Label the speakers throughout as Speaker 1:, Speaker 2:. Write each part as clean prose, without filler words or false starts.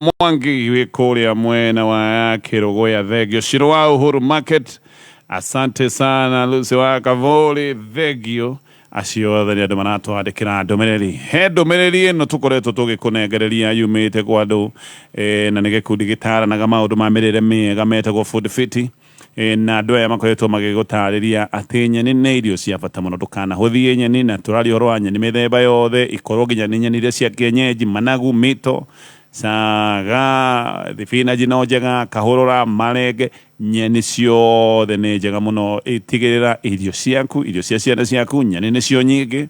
Speaker 1: Mwangi wĩ kũrĩa mwena wa Kĩrũgũya, thengio. Ciro wa Uhuru Market, asante sana. Lucy wa Kavuli, thengio. Acio othe nĩ andũ maratwandĩkĩra ndũmĩrĩri. He ndũmĩrĩri ĩno tũkoretwo tũgĩkũnengereria yumĩte kwa andũ na nĩ gĩkundi gĩtaranaga maũndũ ma mĩrĩre mĩega metagwo Food Fit. Na andũ aya makoretwo magĩgũtarĩria atĩ nyeni nĩ irio cia bata mũno, ndũkanahũthie nyeni, na tũraria ũhoro wa nyeni mĩthemba yothe, ikorwo nginya nĩ nyeni iria cia kienyeji, managu, mĩto, caga, thibinanji no njega, kahũrũra, marenge, nyeni ciothe nĩ njega mũno. Tigĩrĩra irio ciaku, irio cia ciana ciaku, nyeni nĩcio nyingĩ,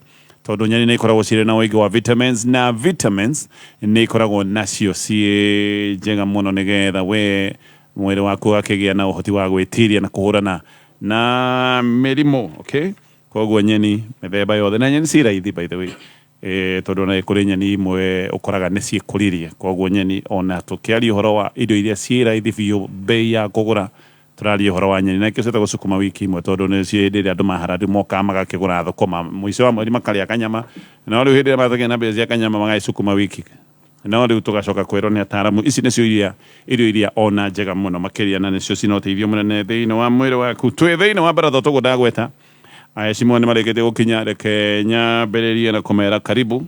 Speaker 1: tondũ nyeni nĩ ikoragwo cirĩ na ũingĩ wa vitamins, na vitamins nĩ ikoragwo nacio ciĩ njega mũno nĩgetha we mwĩrĩ waku ũgakĩgĩa na ũhoti wa gwĩtiria na kũhũrana na mĩrimũ. Okay, koguo nyeni mĩthemba yothe, na nyeni ci raithi, by the way, tondũ ona kũrĩ nyeni imwe ũkoraga nĩ ciĩkũririe. Koguo nyeni, ona tũkĩaria ũhoro wa indo iria ciĩ raithi biũ bei ya kũgũra, tũraria ũhoro wa nyeni, na nĩkĩo ciĩtagwo sukuma wiki imwe, tondũ nĩ cio hĩndĩ ĩrĩa andũ mahara rĩu mokaga magakĩgũra thũkũma, mũico wa mweri makarĩa kanyama, no rĩu hĩndĩ ĩrĩa matakĩrĩ na mbeca cia kanyama magagĩ sukuma wiki. No rĩu tũgacoka kwĩrwo nĩ ataaramu ici nĩcio iria irio iria ona njega mũno makĩria, na nĩcio cina ũteithio mũnene thĩinĩ wa mwĩrĩ waku. Twĩ thĩinĩ wa baratha toguo ndagweta, aheshimiwa nĩ marĩkĩtie gũkinya, reke nyambĩrĩrie na kũmera karibu.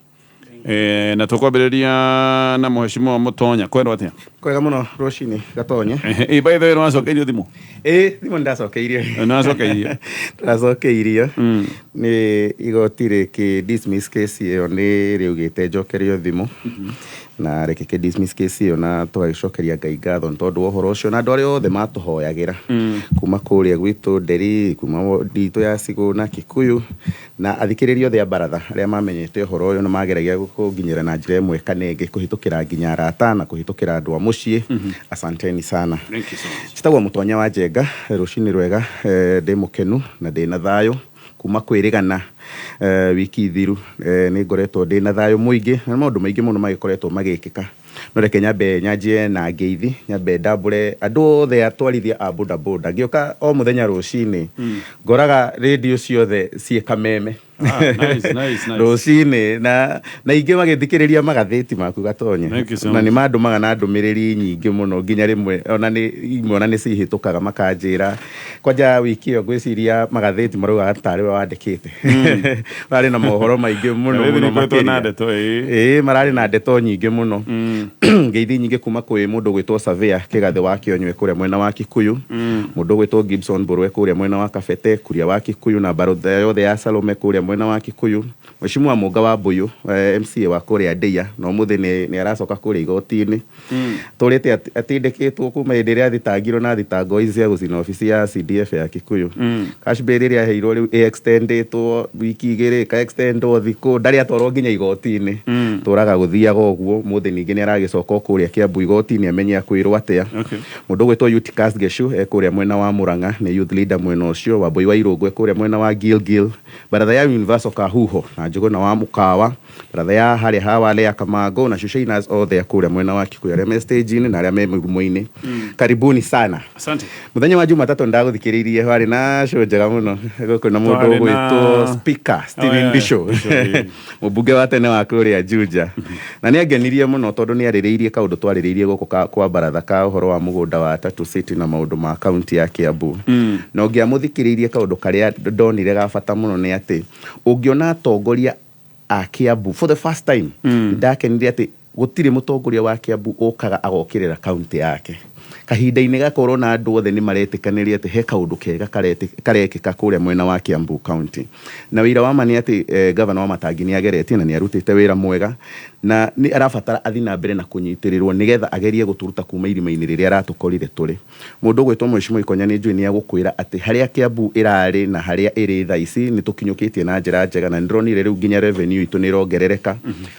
Speaker 1: Na tũkwambĩrĩria na mũheshimiwa Mũtonya. Kwerwo atĩa?
Speaker 2: Kwega mũno rũcinĩ, Gatonye.
Speaker 1: Ĩ, by the way, nĩwacokeirio thimũ?
Speaker 2: Ĩ, thimũ nĩndacokeirio.
Speaker 1: Nĩwacokeirio?
Speaker 2: Ndacokeirio nĩ igoti rĩkĩ dismiss case ĩyo, nĩ rĩugĩte njokerio thimũ na rĩkĩkĩ dismiss case ĩyo, na tũgagĩcokeria Ngai ngatho nĩ tondũ wa ũhoro ũcio na andũ arĩa othe matũhoyagĩra kuma kũrĩa gwitũ Nderi, kuma ward itũ ya Cigũna Kikuyu, na athikĩrĩria othe a baratha arĩa mamenyete ũhoro ũyũ na mageragia kũnginyĩra na njĩra ĩmwe kana ĩngĩ, kũhĩtũkĩra nginya arata na kũhĩtũkĩra andũ a mũciĩ, asanteni sana.
Speaker 1: Thank you so much.
Speaker 2: Njĩtagwo Mũtonya wa Njenga. Rũcinĩ rwega. Ndĩ mũkenu na ndĩ na thayũ kuma kwĩrĩgana wiki thiru. Nĩ ngoretwo ndĩ na thayũ mũingĩ na maũndũ maingĩ mũno magĩkoretwo magĩkĩka, no reke nyambe nyanjie na ngeithi, nyambe ndambũre andũ othe atwarithia a bodaboda. Ngĩũka o mũthenya rũcinĩ ngoraga rĩndiũ ciothe ciĩ kameme.
Speaker 1: Ah, nice, nice, nice.
Speaker 2: Rũcinĩ na ingĩ magĩthikĩrĩria magathĩti maku, Gatonye.
Speaker 1: Thank you so
Speaker 2: Na
Speaker 1: much.
Speaker 2: Nĩ mandũmaga na ndũmĩrĩri nyingĩ mũno, nginya rĩmwe ona nĩ imwe ona nĩ cihĩtũkaga makanjĩra kwanja wiki ĩyo ngwĩciria magathĩti maraugaga tarĩ we wandĩkĩte, mararĩ na mohoro maingĩ mũno.
Speaker 1: Ngathĩti
Speaker 2: Mũno
Speaker 1: nĩ ikoretwo na
Speaker 2: makĩria.
Speaker 1: Ndeto, ĩĩ.
Speaker 2: Ĩĩ, mararĩ na ndeto nyingĩ mũno. Ngeithi nyingĩ kuma kwĩ mũndũ gwĩtwo Savea Kĩgathĩ wa Kĩonywe kũrĩa mwena wa Kikuyu, mũndũ gwĩtwo Gibson Mbũrwe kũrĩa mwena wa Kabete, Kuria wa Kikuyu, na baratha yothe ya Salome kũrĩa mwena wa Kikuyu, Mheshimiwa Mũnga wa Mbũyũ, MCA wa kũrĩa Ndeia, na ũmũthĩ nĩ aracoka kũrĩa igoti-inĩ. Tũrĩte atindĩkĩtwo kuma hĩndĩ ĩrĩa athitangirwo na thitango ici cia gũcina obici ya CDF ya Kikuyu. Cash bail ĩrĩa aheirwo rĩu ĩ-extendĩtwo wiki 2, ĩka extendwo thikũ, ndarĩ atwarwo nginya igoti-inĩ. Tũraga gũthiaga ũguo, ũmũthĩ ningĩ nĩ aragĩcoka o kũrĩa Kiambu igoti-inĩ amenye akwĩrwo atĩa. Mũndũ ũgwĩtwo Eutychus Geshu e kũrĩa mwena wa Murang'a, nĩ youth leader mwena ũcio. Wambui wa Irũngũ e kũrĩa mwena wa Gilgil. Baratha ya Universal Kahuho na Njũgũna wa Mũkawa, baratha ya harĩa ha Wale ya Kamango na Shushainers othe a kũrĩa mwena wa Kikuyu, arĩa me stage-inĩ na arĩa me mĩrumo-inĩ. Karibuni sana.
Speaker 1: Asante.
Speaker 2: Mũthenya wa Jumatatũ ndagũthikĩrĩirie, warĩ na show njega mũno gũkũ na mũndũ
Speaker 1: Twarĩ
Speaker 2: ũgwĩtwo Speaker Stephen
Speaker 1: Oh, yeah.
Speaker 2: Bisho,
Speaker 1: Bisho, ĩĩ.
Speaker 2: Mũmbunge wa tene wa kũrĩa Juja, na nĩ angenirie mũno tondũ nĩ arĩrĩirie kaũndũ twarĩrĩirie gũkũ kwa baratha ka ũhoro wa mũgũnda wa Tatu City na maũndũ ma kaunti ya Kiambu. Na ũngĩamũthikĩrĩirie, kaũndũ karĩa ndonire ga bata mũno nĩ atĩ ũngĩona atongoria a Kiambu for the first time, ndakenire atĩ gũtirĩ mũtongoria wa Kiambu ũkaga agokĩrĩra kaunti yake. Kahinda-inĩ gaka ũrona andũ othe nĩ maretĩkanĩria atĩ he kaũndũ kega karekĩka kũrĩa mwena wa Kiambu County. Na wĩira wa ma nĩ atĩ gavana wa Matangi nĩ ageretie na nĩ arutĩte wĩra mwega, na nĩ arabatara athiĩ na mbere na kũnyitĩrĩrwo nĩgetha agerie gũtũruta kuma irima-inĩ rĩrĩa aratũkorire tũrĩ. Mũndũ ũgwĩtwo Mheshimiwa Ikonya nĩ njũĩ nĩ agũkwĩra atĩ harĩa Kiambu ĩrarĩ na harĩa ĩrĩ thaa ici nĩ tũkinyũkĩtie na njĩra njega, na nĩ ndĩronire rĩu nginya revenue itũ nĩ ĩrongerereka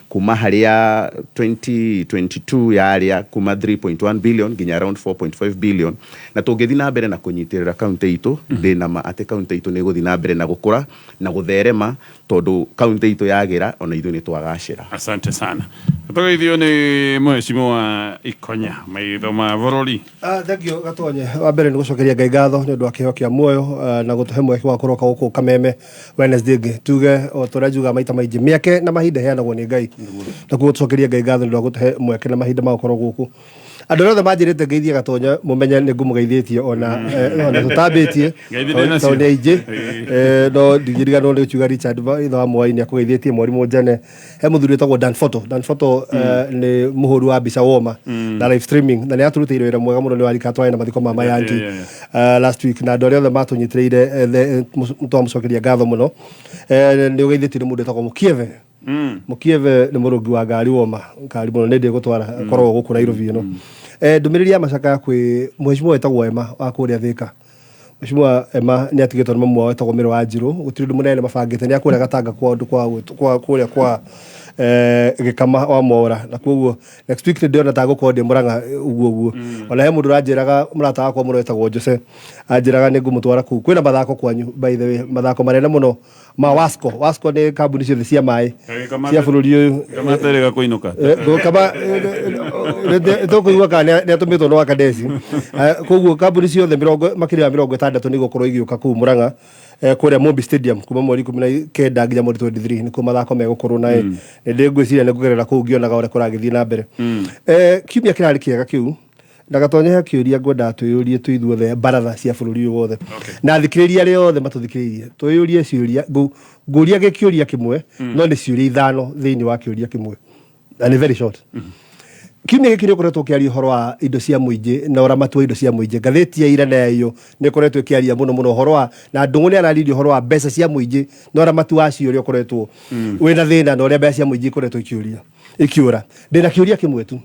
Speaker 2: kuma harĩa 2022 yarĩa kuma 3.1 billion nginya around 4.5 billion na tũngĩthiĩ na mbere na kũnyitĩrĩra kaunti itũ, ndĩna ma atĩ kaunti itũ nĩ ĩgũthiĩ na mbere na gũkũra na gũtherema, tondũ kaunti itũ yagĩra ona ithuĩ nĩ twagacĩra.
Speaker 1: Asante sana. Tũgeithio nĩ Mheshimiwa Ikonya, maitho ma bũrũri.
Speaker 3: Thank you Gatonye. Wa mbere nĩ gũcokeria Ngai ngatho nĩ ũndũ wa kĩheo kĩa muoyo na gũtũhe mweke wa kũroka gũkũ Kameme Wednesday ĩngĩ. Tuge o ta ũrĩa njugaga maita maingĩ, mĩeke na mahinda iheanagwo nĩ Ngai. Na koguo tũcokerie Ngai ngatho nĩ ũndũ wa gũtũhe mweke na mahinda ma gũkorwo gũkũ. Andũ arĩa othe manjĩrĩte ngeithie Gatonye mũmenye nĩ ngũmũgeithĩtie ona ona tũtambĩtie
Speaker 1: Ngeithi ndĩ nacio.
Speaker 3: tondũ nĩ aingĩ. No ndingĩriganĩrwo nĩ gũkiuga Richard ithe wa Mwai nĩ akũgeithĩtie, mwarimũ Njane. He mũthuri wĩtagwo Dan Photo. Dan Photo nĩ mũhũri wa mbica woma na live streaming na nĩ atũrutĩire wĩra mwega mũno, nĩ warika twarĩ na mathiko ma Mayanti last week, na andũ arĩa othe matũnyitĩrĩire twamũcokeria ngatho mũno. Nĩ ũgeithĩtio nĩ mũndũ wĩtagwo Mũkieve. Mũkieve nĩ mũrũngi wa ngari woma ngari mũno, nĩ ndĩgũtwara koragwo gũkũ Nairobi ĩno. Ndũmĩrĩri ya macakaya kwĩ mheshimiwa wĩtagwo Emma wa kũrĩa Thĩka. Mheshimiwa Emma nĩ atigĩtwo nĩ mamu wao wĩtagwo Mĩrũ wa Njirũ, gũtirĩ ũndũ mũnene mabangĩte, nĩ akũrĩa Gatanga kwa kwa kwa kũrĩa kwa Gĩkama wa Mwaũra, na koguo next week nĩ ndĩrona ta ngũkorwo ndĩ Mũrang'a ũguo ũguo. Ona he mũndũ ũranjĩraga, mũrata wakwa mũno wĩtagwo Jose, anjĩraga nĩ ngũmũtwara kũu. Kwĩna mathako kwanyu by the way, mathako manene mũno ma Wasco. Wasco nĩ kambuni ciothe cia maĩ cia bũrũri ũyũ.
Speaker 1: Kamaterega kũinũka.
Speaker 3: Kama tũkũigua kana nĩ atũmĩtwo nĩ Wakadesi. Koguo kambuni ciothe mĩrongo makĩria ya 60 nĩ igũkorwo igĩũka kũu Murang'a, kũrĩa Mombi Stadium kuma mweri 19 nginya mweri 23 nĩkuo mathako megũkorwo, na nĩ ndĩngwĩciria nĩ ngũgerera kũu ngĩonaga ũrĩa kũragĩthiĩ na mbere. Kiumia kĩrarĩ kĩega kĩu na Gatonye, he kĩũria ngwendaga twĩyũrie twĩ ithuothe baratha cia bũrũri ũyũ wothe na athikĩrĩria arĩa othe matũthikĩrĩirie, twĩyũrie ciũria. Ngũria gĩkĩũria kĩmwe, no nĩ ciũria ithano thĩinĩ wa kĩũria kĩmwe na nĩ very short. Kiumia gĩkĩ nĩ ũkoretwo ũkĩaria ũhoro wa indo cia mũingĩ na ũramati wa indo cia mũingĩ. Ngathĩti ya ira na ya iyo nĩ ĩkoretwo ĩkĩaria mũno mũno ũhoro wa na Ndũng'ũ nĩ araririe ũhoro wa mbeca cia mũingĩ na ũramati wacio ũrĩa ũkoretwo wĩna thĩna na ũrĩa mbeca cia mũingĩ ikoretwo ikĩũria ikiũra. Ndĩna kĩũria kĩmwe tu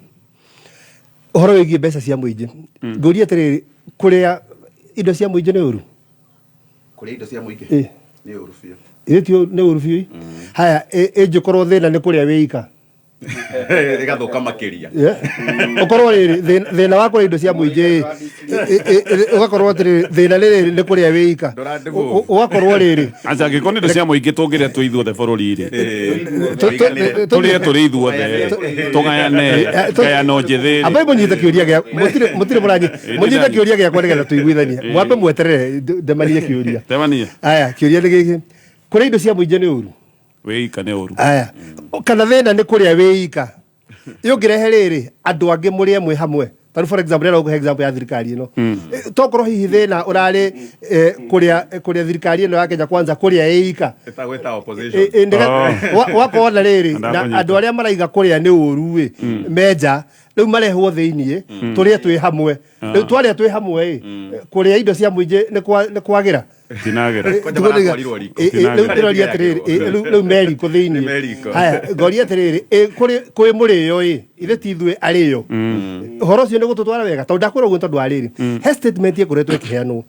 Speaker 3: ũhoro wĩgiĩ mbeca cia mũingĩ. Ngũria atĩrĩrĩ, kũrĩa indo cia mũingĩ nĩ ũru?
Speaker 2: Kũrĩa indo cia mũingĩ nĩ ũru biũ.
Speaker 3: Ithĩ ti nĩ ũru biũ? Haya, ĩngĩkorwo thĩna nĩ kũrĩa wĩika
Speaker 2: ĩgathũka makĩria.
Speaker 3: Yeah. Ũkorwo rĩrĩ thĩna wa kũrĩa indo cia mũingĩ ĩ, ũgakorwo atĩrĩrĩ, thĩna nĩ rĩrĩ nĩ kũrĩa wĩika.
Speaker 2: Ndũrandĩbũ.
Speaker 3: Ũgakorwo rĩrĩ
Speaker 1: Aca, angĩkorwo nĩ indo cia mũingĩ tũngĩrĩa twĩ ithuothe bũrũri rĩ, tũrĩe tũrĩ ithuothe, tũgayane ngayano njĩthĩ rĩ.
Speaker 3: Ambai mũnyite kĩũria gĩa mũtirĩ mũranyi mũnyite kĩũria gĩakwa nĩgetha tũiguithanie. Mwambe mweterere ndemanie kĩũria.
Speaker 1: Temania.
Speaker 3: Aya, kĩũria nĩ gĩkĩ: kũrĩa indo cia mũingĩ nĩ ũru?
Speaker 1: Wĩika nĩ ũru.
Speaker 3: Aya, kana thĩna nĩ kũrĩa wĩika ũngĩrehe rĩrĩ andũ angĩ mũrĩe mwĩ hamwe? Tarĩu for example, rĩrĩa ũkũhe example ya thirikari ĩno, tokorwo hihi thĩna ũrarĩ kũrĩa thirikari ĩno ya Kenya Kwanza kũrĩa ĩika.
Speaker 2: Ĩtagwo ĩta opposition.
Speaker 3: Wakorwo na rĩrĩ na
Speaker 1: Ndakũnyita.
Speaker 3: andũ arĩa maraiga kũrĩa nĩ ũru ĩ menja rĩu marehwo thĩiniĩ tũrĩe twĩ hamwe. Rĩu twarĩa twĩ hamwe ĩ, kũrĩa indo cia mũingĩ nĩ kwagĩra?
Speaker 1: Tinagĩra.
Speaker 2: Kwanja maratwarirwo riko.
Speaker 3: Rĩu ndĩroria atĩrĩrĩ, rĩu me riko
Speaker 2: Nĩ
Speaker 3: thĩiniĩ.
Speaker 2: me riko.
Speaker 3: Haya, ngoria atĩrĩrĩ, kwĩ mũrĩo ĩ ithe ti ithuĩ arĩo, ũhoro ũcio nĩ gũtũtwara wega? Tondũ ndakwĩra ũguo tondũ wa rĩrĩ, he statement ĩkoretwo ĩkĩheanwo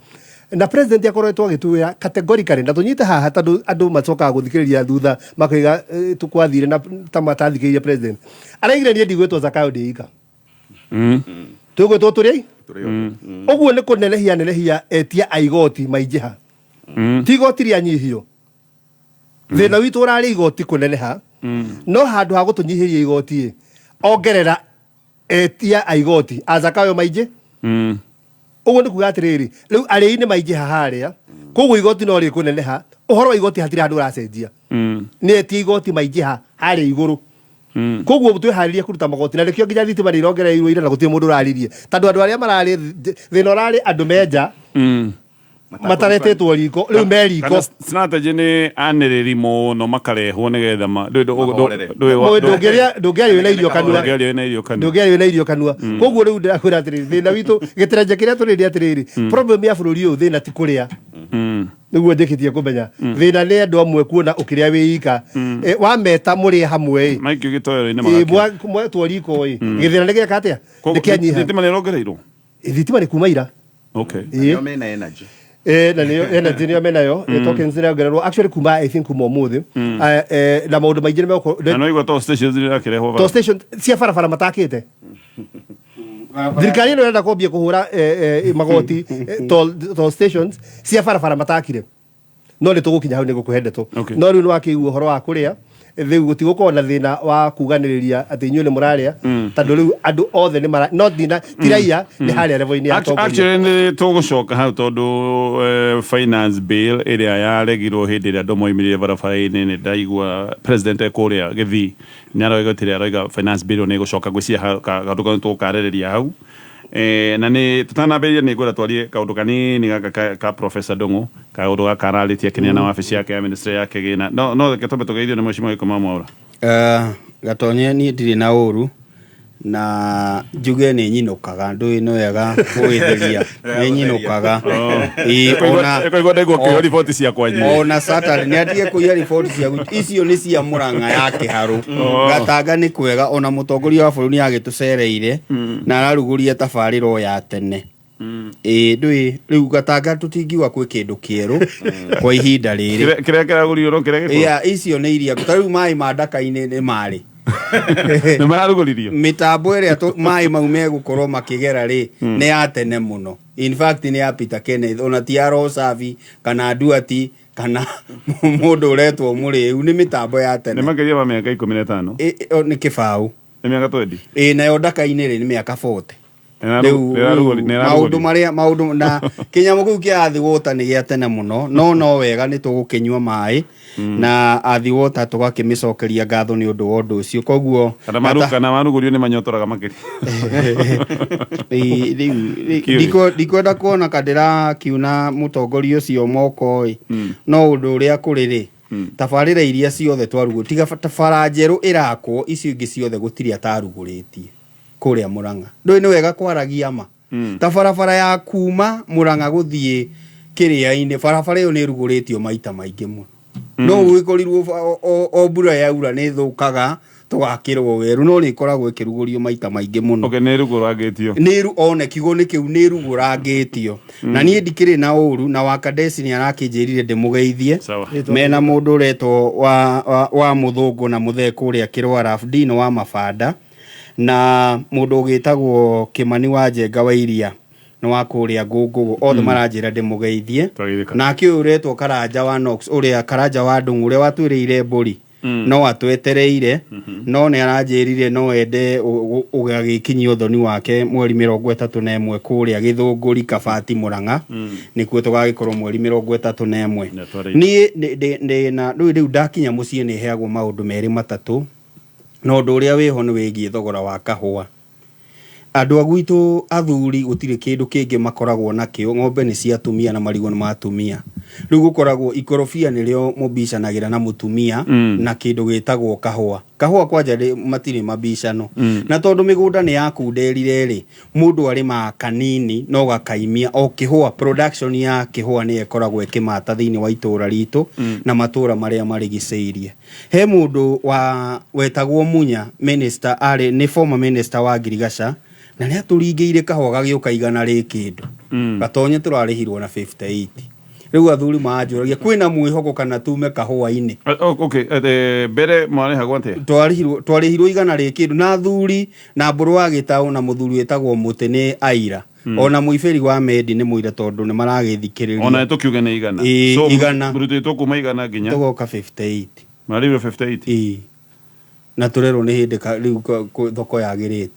Speaker 3: na president akoretwo agĩtwĩra categorically, na tũnyite haha tondũ andũ macokaga gũthikĩrĩria thutha makoiga tũkwathire na ta matathikĩrĩria. President araigire, "Niĩ ndigwĩtwo Zakayo ndĩika, twĩgwĩtwo tũrĩ." Ũguo nĩ kũnenehia nenehia etia a igoti maingĩha, ti igoti rĩanyihio. Thĩna witũ ũrarĩ igoti kũneneha, no handũ ha gũtũnyihĩria igoti ĩ, ongerera etia a igoti a Zakayo maingĩ. Ũguo nĩ kuga atĩrĩrĩ, rĩu arĩi nĩ maingĩha harĩa, koguo igoti no rĩkũneneha. Ũhoro wa igoti hatirĩ handũ ũracenjia, nĩ etia igoti maingĩha harĩa igũrũ, koguo twĩharĩrie kũruta magoti, na nĩkĩo nginya thitima nĩ irongereirwo ira na gũtirĩ mũndũ ũraririe, tondũ andũ arĩa mararĩ thĩna ũrarĩ andũ menja mataretĩtwo riko, rĩu me riko.
Speaker 1: Kana strategy nĩ anĩrĩri mũno makarehwo nĩgetha
Speaker 2: Mahorere.
Speaker 3: Ndũngĩaria wĩna irio kanua.
Speaker 1: Ndũngĩaria wĩna irio kanua.
Speaker 3: Ndũngĩaria wĩna irio kanua. Koguo rĩu ndĩrakwĩra atĩrĩrĩ, thĩna witũ gĩterenje kĩrĩa tũrĩ nĩ atĩrĩrĩ, problem ya bũrũri ũyũ, thĩna ti kũrĩa. Nĩguo njĩkĩtie kũmenya thĩna nĩ andũ amwe kuona ũkĩrĩa wĩ ika. Wameta mũrĩe hamwe ĩ,
Speaker 1: Maikio gĩtoero-inĩ
Speaker 3: magakira. Mwetwo riko ĩ, gĩthĩna nĩ gĩeka atĩa?
Speaker 1: Koguo
Speaker 3: nĩ kĩanyiha.
Speaker 1: Thitima nĩ ĩrongereirwo?
Speaker 3: Thitima nĩ kuma ira.
Speaker 2: Nĩo mena energy.
Speaker 3: Na nĩyo energy nĩyo menayo. Tokens nĩrongererwo actually kuma, I think, kuma ũmũthĩ. Na maũndũ maingĩ nĩ megũkorwo
Speaker 1: Na no igua to stations irakĩrehwo
Speaker 3: to station cia barabara matakĩte. Thirikari ĩno ĩrenda kwambia kũhũra magoti toll stations cia barabara matakire, no nĩ tũgũkinya hau nĩ gũkũhe ndeto. No rĩu nĩ wakĩigua ũhoro wa kũrĩa, rĩu gũtigũkorwo na thĩna wa kuganĩrĩria atĩ inyuĩ nĩ mũrarĩa, tondũ rĩu andũ othe nĩ mara no thina ti raia nĩ harĩa level-inĩ ya atongoria.
Speaker 1: Actually nĩ tũgũcoka hau tondũ finance bill ĩrĩa yaregirwo hĩndĩ ĩrĩa andũ moimĩrire barabara-inĩ, nĩ ndaigua president e kũrĩa Gĩthii nĩ aroiga atĩrĩ, aroiga finance bill ĩyo nĩ ĩgũcoka. Ngwĩciria kaũndũ kau tũgũkarĩrĩria hau. Na nĩ tũtanambĩrĩria nĩ ngwenda twarie kaũndũ kanini gaka ka Professor Ndung'u, kaũndũ gaka ararĩtie akĩneana wabici yake ya ministry ya kĩgĩna. No reke twambe tũgeithio nĩ Mheshimiwa Gĩkoma Mwaura.
Speaker 4: Gatonye, niĩ ndirĩ na ũru na njuge nĩ nyinũkaga, ndũĩ nĩ wega gũgĩtheria, nĩ nyinũkaga. Ĩĩ,
Speaker 1: Ĩkũigua ndaigua ũkĩheo riboti ciakwa nyingĩ.
Speaker 4: Ona Saturday nĩ atige kũiya riboti ciaku, icio nĩ cia Mũrang'a ya Kĩharũ. Gatanga nĩ kwega, ona mũtongoria wa bũrũri nĩ agĩtũcereire na ararugũria tabarĩra o ya tene. Ĩĩ, ndũĩ rĩu Gatanga tũtingiuga kwĩ kĩndũ kĩerũ kwa ihinda rĩrĩ.
Speaker 1: Kĩrĩa kĩragũrirwo no kĩrĩa gĩkũrũ.
Speaker 4: Yeah, icio nĩ iria ta rĩu maĩ ma ndaka-inĩ nĩ marĩ
Speaker 1: Nĩ mararugũririo.
Speaker 4: Mĩtambo ĩrĩa maĩ mau megũkorwo makĩgera rĩ, nĩ ya tene mũno. In fact nĩ ya Peter Kenneth, ona ti ya Rosavi kana Duati kana mũndũ ũretwo mũrĩu, nĩ mĩtambo ya
Speaker 1: Nĩ
Speaker 4: tene.
Speaker 1: makĩria ma mĩaka 15.
Speaker 4: Nĩ kĩbaũ.
Speaker 1: Nĩ mĩaka 20.
Speaker 4: Ĩ, nayo ndaka-inĩ rĩ, nĩ mĩaka 40 rĩu. Maũndũ marĩa maũndũ na kĩnyamũ kĩu kĩa Athi Water nĩ gĩa tene mũno, no wega nĩ tũgũkĩnyua maĩ na Athi Water tũgakĩmĩcokeria ngatho nĩ ũndũ wa ũndũ ũcio, koguo
Speaker 1: Kana kana marugũrio nĩ manyotoraga makĩria.
Speaker 4: Ĩĩ, rĩu
Speaker 1: Kĩũĩ.
Speaker 4: Ndikwenda kuona ka ndĩrakiuna mũtongoria ũcio moko ĩ, no ũndũ ũrĩa kũrĩ rĩ, tabarĩra iria ciothe twarugũ tiga bara njerũ ĩrakwo, icio ingĩ ciothe gũtirĩ atarugũrĩtie kũrĩa Mũrang'a. Ndũĩ nĩ wega kwaragia ma ta barabara ya kuma Mũrang'a gũthiĩ kĩrĩa-inĩ, barabara ĩyo nĩ ĩrugũrĩtio maita maingĩ mũno, no gũgĩkorirwo o mbura yaura nĩ ĩthũkaga, tũgakĩrwo werũ, no nĩ ĩkoragwo ĩkĩrugũrio maita maingĩ mũno.
Speaker 1: Okay, nĩ rugũrangĩtio.
Speaker 4: Nĩ one kiugo nĩ kĩu, nĩ rugũrangĩtio, na niĩ ndikĩrĩ na ũru na Wakadesi nĩ arakĩnjĩrire ndĩmũgeithie.
Speaker 1: Sawa.
Speaker 4: Mena mũndũ ũretwo wa mũthũngũ na mũthee kũrĩa Kĩrwara Dino wa Mabanda, na mũndũ ũgĩtagwo Kĩmani wa Njenga wa Iria nĩ wa kũrĩa Ngũngũgũ, othe maranjĩra ndĩmũgeithie.
Speaker 1: Twageithĩka.
Speaker 4: Nake ũyũ ũretwo Karanja wa Knox, ũrĩa Karanja wa Ndung'u, ũrĩa watwĩrĩire mbũri, no atwetereire, no nĩ aranjĩrire no ende ũgagĩkinyia ũthoni wake mweri 31 kũrĩa Gĩthũngũri Kabati Mũrang'a, nĩkuo tũgagĩkorwo mweri 31.
Speaker 1: Nĩ atwarĩire.
Speaker 4: Niĩ ndĩ na rĩu ndakinya mũciĩ nĩ heagwo maũndũ merĩ matatũ, na ũndũ ũrĩa wĩho nĩ wĩgiĩ thogora wa kahũa. Andũ a gwitũ athuri gũtirĩ kĩndũ kĩngĩ makoragwo nakĩo, ng'ombe nĩ cia atumia na marigũ nĩ ma atumia. Rĩu gũkoragwo ikorobia nĩrĩo mũbicanagĩra na mũtumia na kĩndũ gĩtagwo kahũa. Kahũa kwanja matirĩ mabicano, na tondũ mĩgũnda nĩ yakunderire rĩ, mũndũ arĩmaga kanini no gakaimia o kĩhũa. Production ya kĩhũa nĩyo ĩkoragwo ĩkĩmata thĩinĩ wa itũũra ritũ na matũũra marĩa marigicĩirie. He mũndũ wa wetagwo Munya, minister, arĩ nĩ former minister wa ngirigaca, na nĩ atũringĩire kahũa gagĩũka 100 rĩ kĩndũ. Gatonye tũrarĩhirwo na 58. Rĩu athuri maranjũragia kwĩna mwĩhoko kana tume kahũa-inĩ.
Speaker 1: Oh, okay, mbere mwarĩhagwo atĩa?
Speaker 4: Twarĩhirwo 100 rĩ kĩndũ, na athuri na mbũrũ wa gĩtaũ na mũthuri wĩtagwo mũtĩ nĩ aira, ona mũibĩri wa mendi nĩ mũira, tondũ nĩ maragĩthikĩrĩria.
Speaker 1: Ona tũkiuge nĩ 100.
Speaker 4: Ĩĩ,
Speaker 1: So,
Speaker 4: 100.
Speaker 1: Mũrutĩtwo kuma 100 nginya
Speaker 4: tũgoka 58.
Speaker 1: Marĩhirwo 58.
Speaker 4: Ĩĩ, na tũrerwo nĩ hĩndĩ rĩu thoko yagĩrĩte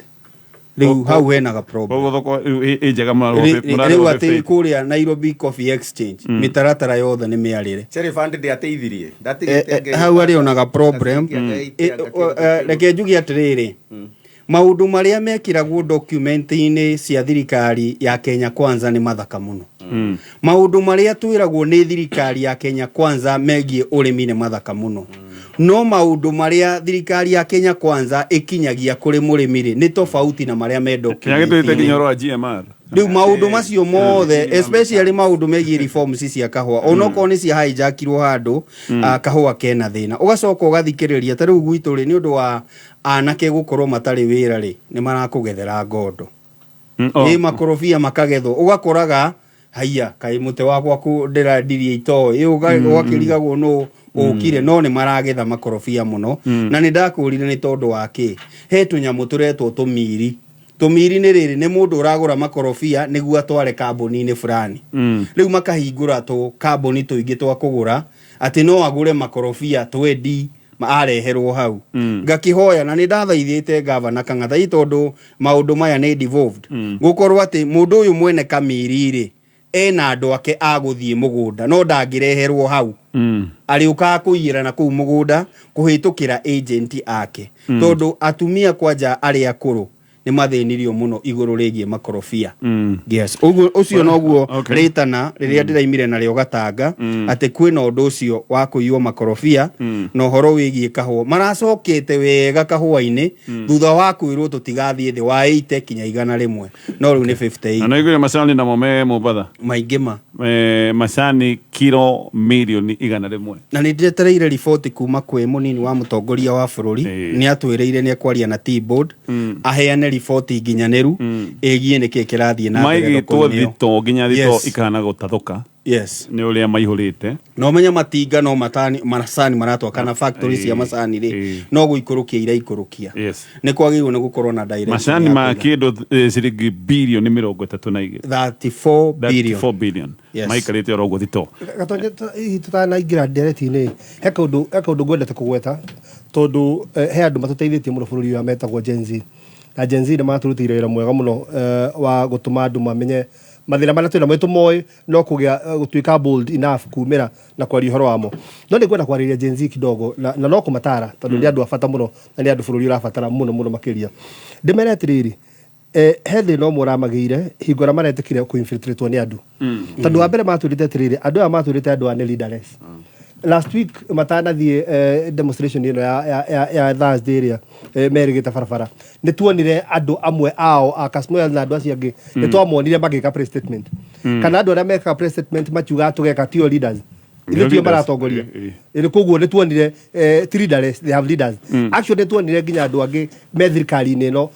Speaker 4: rĩu hau henaga problem.
Speaker 1: Koguo thoko rĩu ĩ njega.
Speaker 4: Rĩu atĩ kũrĩa Nairobi Coffee Exchange mĩtaratara yothe nĩ mĩarĩre.
Speaker 2: Cherry Fund ndĩateithirie.
Speaker 4: Hau arĩ onaga problem. Reke njuge atĩrĩrĩ, maũndũ marĩa mekĩragwo document-inĩ cia thirikari ya Kenya Kwanza nĩ mathaka mũno. Maũndũ marĩa twĩragwo nĩ thirikari ya Kenya Kwanza megiĩ ũrĩmi nĩ mathaka mũno, no maũndũ marĩa thirikari ya Kenya Kwanza ĩkinyagia kũrĩ mũrĩmi rĩ, nĩ tofauti na marĩa me
Speaker 1: Kĩrĩa gĩtũĩte
Speaker 4: document-inĩ.
Speaker 1: nginya ũhoro wa GMR.
Speaker 4: Rĩu maũndũ macio mothe, especially maũndũ megiĩ reforms cia kahũa, onokorwo nĩ cia hijackirwo handũ, kahũa kena thĩna. Ũgacoka ũgathikĩrĩria ta rĩu gwitũ rĩ, nĩ ũndũ wa anake gũkorwo matarĩ wĩra rĩ, nĩ marakũgethera ngondo.
Speaker 1: Oh.
Speaker 4: Ĩ, makorobia makagethwo, ũgakoraga haiya kaĩ mũtĩ wakwa ndĩrandirie itoĩ, ũgakĩrigagwo nũ ũkire, no nĩ maragetha makorobia mũno. Na nĩ ndakũrire nĩ tondũ wa kĩ, he tũnyamũ tũretwo tũmiri. Tũmiri nĩ rĩrĩ, nĩ mũndũ ũragũra makorobia nĩguo atware kambuni-inĩ fulani. Rĩu makahingũra tũ kambuni tũingĩ twa kũgũra, atĩ no agũre makorobia twendi areherwo hau. Ngakĩhoya na nĩ ndathaithĩte Gavana Kang'ata ĩ tondũ maũndũ maya nĩ devolved. Gũkorwo atĩ mũndũ ũyũ mwene kamiri rĩ, ena andũ ake a gũthiĩ mũgũnda no ndangĩreherwo hau. Arĩũkaga kũiyĩra na kũu mũgũnda kũhĩtũkĩra agent ake. Tondũ atumia kwanja arĩa akũrũ nĩ mathĩnirio mũno igũrũ rĩgiĩ makorobia. Yes. Ũguo ũcio noguo rĩtana rĩrĩa ndĩraimire narĩo Gatanga atĩ kwĩna ũndũ ũcio wa kũiywo makorobia na ũhoro wĩgiĩ kahũa. Maracokete wega kahũa-inĩ thutha wa kwĩrwo tũtigathiĩ thĩ wa 80 kinya 100 no rĩu nĩ 58.
Speaker 1: Na nĩguo macani namo me Mombatha.
Speaker 4: Maingĩ ma.
Speaker 1: Macani kiro mirioni 100.
Speaker 4: Na nĩ ndĩretereire riboti kuma kwĩ mũnini wa mũtongoria wa bũrũri. Nĩ atwĩrĩire nĩ ekwaria na Tea Board aheane riboti nginyanĩru ĩgiĩ nĩkĩ kĩrathiĩ na mbere
Speaker 1: Maigĩtwo
Speaker 4: thoko-inĩ ĩyo.
Speaker 1: thito nginya thito
Speaker 4: Yes.
Speaker 1: ikahana gũtathũka.
Speaker 4: Yes.
Speaker 1: Nĩ ũrĩa maihũrĩte.
Speaker 4: Na ũmenye matinga no matani, macani maratwa kana factory cia macani rĩ, no gũikũrũkia iraikũrũkia.
Speaker 1: Yes.
Speaker 4: Nĩ kwagĩrĩirwo nĩ gũkorwo na direction
Speaker 1: Macani
Speaker 4: ya
Speaker 1: ma
Speaker 4: kũiga.
Speaker 1: kĩndũ ciringi birioni 32.
Speaker 4: 34 billion.
Speaker 1: 34 billion.
Speaker 4: Yes.
Speaker 1: Maikarĩte oro ũguo thito.
Speaker 3: Gatonye hihi tutanaingĩra ndereti-inĩ, he kaũndũ ngwendete kũgweta tondũ he andũ matũteithĩtie mũno bũrũri ũyũ metagwo Gen Z. Na Gen Z nĩ matũrutĩire wĩra mwega mũno wa gũtũma andũ mamenye mathĩna marĩa twĩnamo nĩ tũmoĩ no kũgĩa gũtuĩka bold enough kumĩra na kwaria ũhoro wamo. No nĩ ngwenda kwarĩria Gen Z kidogo na no kũmatara tondũ nĩ andũ a bata mũno na nĩ andũ bũrũri ũrabatara mũno mũno makĩria. Ndĩmere atĩrĩrĩ, he thĩna ũmwe ũramagĩire hingo ĩrĩa maretĩkire kũ-infiltratwo nĩ andũ. Tondũ wa mbere matwĩrĩte atĩrĩrĩ, andũ aya matwĩrĩte andũ aya nĩ leaderless. Last week matanathiĩ demonstration ĩno ya Thursday ĩrĩa merĩgĩte barabara, nĩ tuonire andũ amwe ao a Kasmuel na andũ acio angĩ, nĩ twamonire magĩka press statement. Kana andũ arĩa mekaga press statement makiugaga tũgeka tio leaders. Ithuĩ tio maratongoria. Ĩrĩ koguo nĩ tuonire ti leaderless, they have leaders. Actually nĩ tuonire nginya andũ angĩ me thirikari-inĩ ĩno,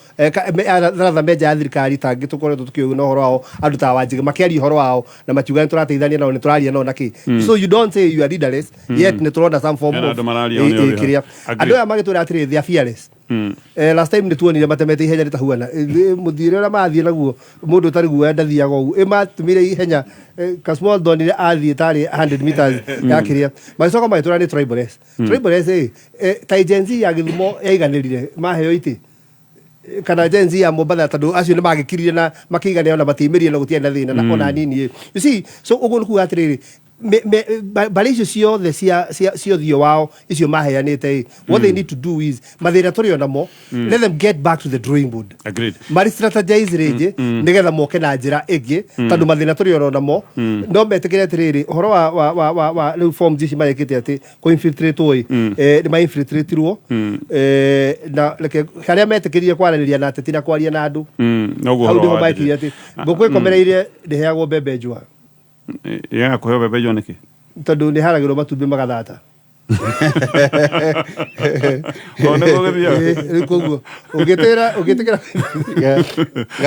Speaker 3: rather me nja ya thirikari ta angĩ tũkoretwo tũkĩũĩ na ũhoro wao, andũ ta Wanjigi makĩaria ũhoro wao na makiuga nĩ tũrateithania nao, nĩ tũraria nao na kĩ. So you don't say you are leaderless, yet nĩ tũrona some form
Speaker 1: Hena
Speaker 3: of
Speaker 1: andũ mararia nĩo wĩho.
Speaker 3: kĩrĩa.
Speaker 1: Agree.
Speaker 3: Andũ aya magĩtwĩra atĩrĩ, they are fearless. Last time nĩ tuonire matemete ihenya rĩtahuana. Mũthiĩre ũrĩa marathiĩ naguo mũndũ ũtarĩ guoya ndathiaga ũguo. Matũmire ihenya Kasmuel ndonire athiĩ tarĩ 100 meters ya kĩrĩa. Magĩcoka magĩtwĩra nĩ tribalist. Tribalist ta Gen Z ya Gĩthumo yaiganĩrire maheo itĩ kana Gen Z ya Mombatha tondũ acio nĩ magĩkirire na makĩiganĩra na matiaimĩrire na gũtiarĩ na thĩna na ona nini. You see, so ũguo nĩ kuga atĩrĩrĩ, mbarĩ icio ciothe cia ũthiũ wao icio maheanĩte, what they need to do is mathĩna tũrĩ o namo, let them get back to the drawing board.
Speaker 1: Agreed.
Speaker 3: Mari strategize rĩngĩ nĩgetha moke na njĩra ĩngĩ tondũ mathĩna tũrĩ oro namo no metĩkĩre atĩrĩrĩ ũhoro wa rĩu forms ici marekĩte atĩ kũ-infiltrate ĩ nĩ ma-infiltratirwo na reke harĩa metĩkĩrire kwaranĩria na ateti na kwaria na andũ
Speaker 1: Noguo
Speaker 3: hau
Speaker 1: ũhoro
Speaker 3: nĩho
Speaker 1: wambĩrĩria.
Speaker 3: mekire atĩ ngũkũ ĩkomereire ndĩheagwo mbembe njũa.
Speaker 1: Yagaga kũheo mbembe njũa nĩkĩ?
Speaker 3: Tondũ nĩ haragĩrwo matumbĩ magathata.
Speaker 1: O nĩguo gũthiaga.
Speaker 3: Rĩu koguo ũngĩtĩkĩra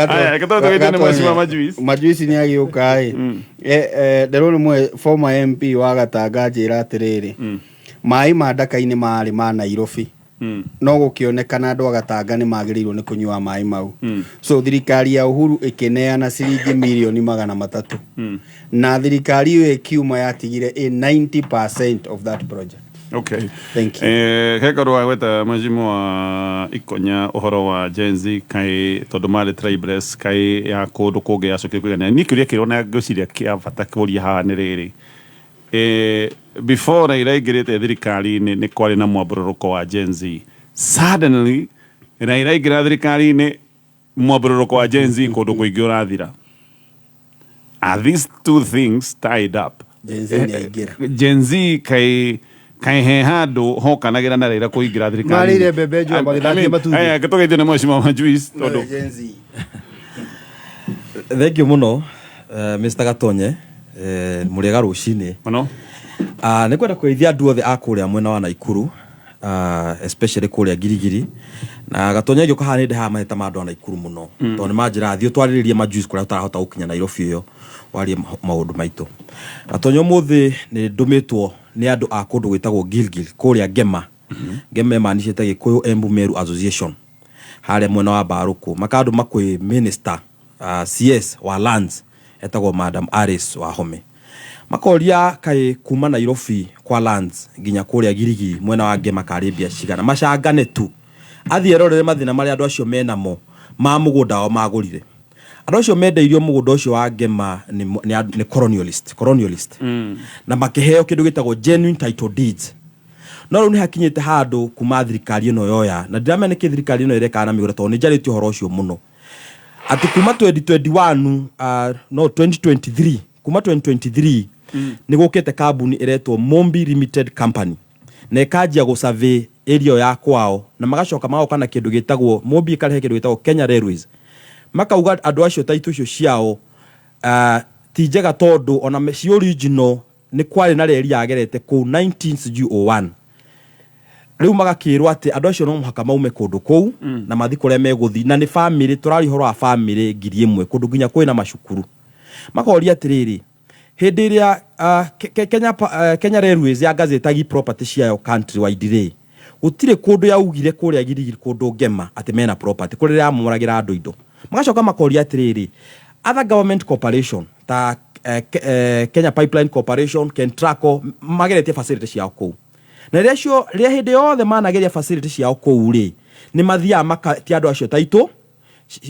Speaker 1: Aya, reke tũtũgĩte nĩ mheshimiwa Majuice.
Speaker 4: Majuici nĩ agĩũka ĩ. Ndĩrona mwe former MP wa Gatanga anjĩra atĩrĩrĩ, maĩ ma Ndaka-inĩ marĩ ma Nairobi no gũkĩonekana andũ a Gatanga nĩ magĩrĩirwo nĩ kũnyua maĩ mau, so thirikari ya Uhuru ĩkĩneana ciringi mirioni 300 na thirikari ĩyo ĩkiuma yatigire ĩ 90% of that project.
Speaker 1: Okay.
Speaker 4: Thank you.
Speaker 1: He kaũndũ wa gweta mheshimiwa Ikonya ũhoro wa Gen Z kaĩ tondũ marĩ tribeless kaĩ ya kũndũ kũngĩ yacokire kũiganĩra. Niĩ kĩũria kĩrona ngwĩciria kĩa bata kũria haha nĩ rĩrĩ, before Raila aingĩrĩte thirikari-inĩ nĩ kwarĩ na mwambũrũrũko wa Gen Z. Suddenly Raila aingĩra thirikari-inĩ mwambũrũrũko wa Gen Z kũndũ kũingĩ ũrathira. Are these two things tied up?
Speaker 4: Gen Z nĩ aingĩra.
Speaker 1: Gen Z kaĩ he handũ hokanagĩra na Raila kũingĩra thirikari-inĩ.
Speaker 3: Marĩire mbembe njũa, magĩthakia matumbĩ.
Speaker 1: Aya, tũgeithio nĩ mheshimiwa Majuice tondũ
Speaker 4: Gen Z.
Speaker 5: Thank you mũno Mr. Gatonye, mũrĩega rũcinĩ.
Speaker 1: Mũno.
Speaker 5: Nĩ kwenda kũgeithia andũ othe a kũrĩa mwena wa Naikuru, especially kũrĩa Ngirigiri na Gatonye. Ngĩũka haha nĩ ndehaga mahĩta ma andũ a Naikuru mũno tondũ nĩ manjĩraga thiĩ ũtwarĩrĩrie majuice kũrĩa tũtarahota gũkinya Nairobi ĩyo warie maũndũ maitũ. Gatonye, ũmũthĩ nĩ ndũmĩtwo nĩ andũ a kũndũ gwĩtagwo Gilgil kũrĩa Ngema. Ngema ĩmanicĩte Gĩkũyũ Embu Meru Association. Harĩa mwena wa Mbarũkũ makandũma kwĩ minister, CS wa lands etagwo Madam Alice Wahome, makoria kaĩ kuma Nairobi kwa lands nginya kũrĩa Girigiri mwena wa Ngema karĩ mbia cigana, macangane tu athiĩ erorere mathĩna marĩa andũ acio menamo ma mũgũnda wao magũrire. Andũ acio mendeirio mũgũnda ũcio wa Ngema nĩ colonialist na makĩheo kĩndũ gĩtagwo genuine title deeds. No rĩu nĩ hakinyĩte handũ kuma thirikari ĩno yoya, na ndiramenya nĩkĩ thirikari ĩno ĩrekaga na mĩgũnda, tondũ nĩ njarĩtie ũhoro ũcio mũno atĩ kuma 2021, no 2023, kuma 2023 nĩ gũkĩte kambuni ĩretwo Mombi Limited Company na ĩkanjia gũ survey area ĩyo ya kwao, na magacoka magoka na kĩndũ gĩtagwo Mombi ĩkarehe kĩndũ gĩtagwo Kenya Railways. Makauga andũ acio taitũ icio ciao ti njega, tondũ ona ci original nĩ kwarĩ na reri yagerete kũu 1901. Rĩu magakĩrwo atĩ andũ acio no mũhaka maume kũndũ kũu na mathiĩ kũrĩa megũthiĩ, na nĩ bamĩrĩ tũraria ũhoro wa bamĩrĩ 1000, kũndũ nginya kwĩna macukuru. Makoria atĩrĩrĩ, hĩndĩ ĩrĩa Kenya Railways ya gazetagi property ciayo country wide rĩ, gũtirĩ kũndũ yaugire kũrĩa Girigiri, kũndũ Ngema, atĩ mena property kũrĩa yamomoragĩra andũ indo. Magacoka makoria atĩrĩrĩ, other government corporation ta Kenya Pipeline Corporation, Kentraco, mageretie facility ciao kũu, na rĩrĩa cio rĩrĩa hĩndĩ yothe manageria facility ciao kũu rĩ, nĩ mathiaga makatia andũ acio taitũ,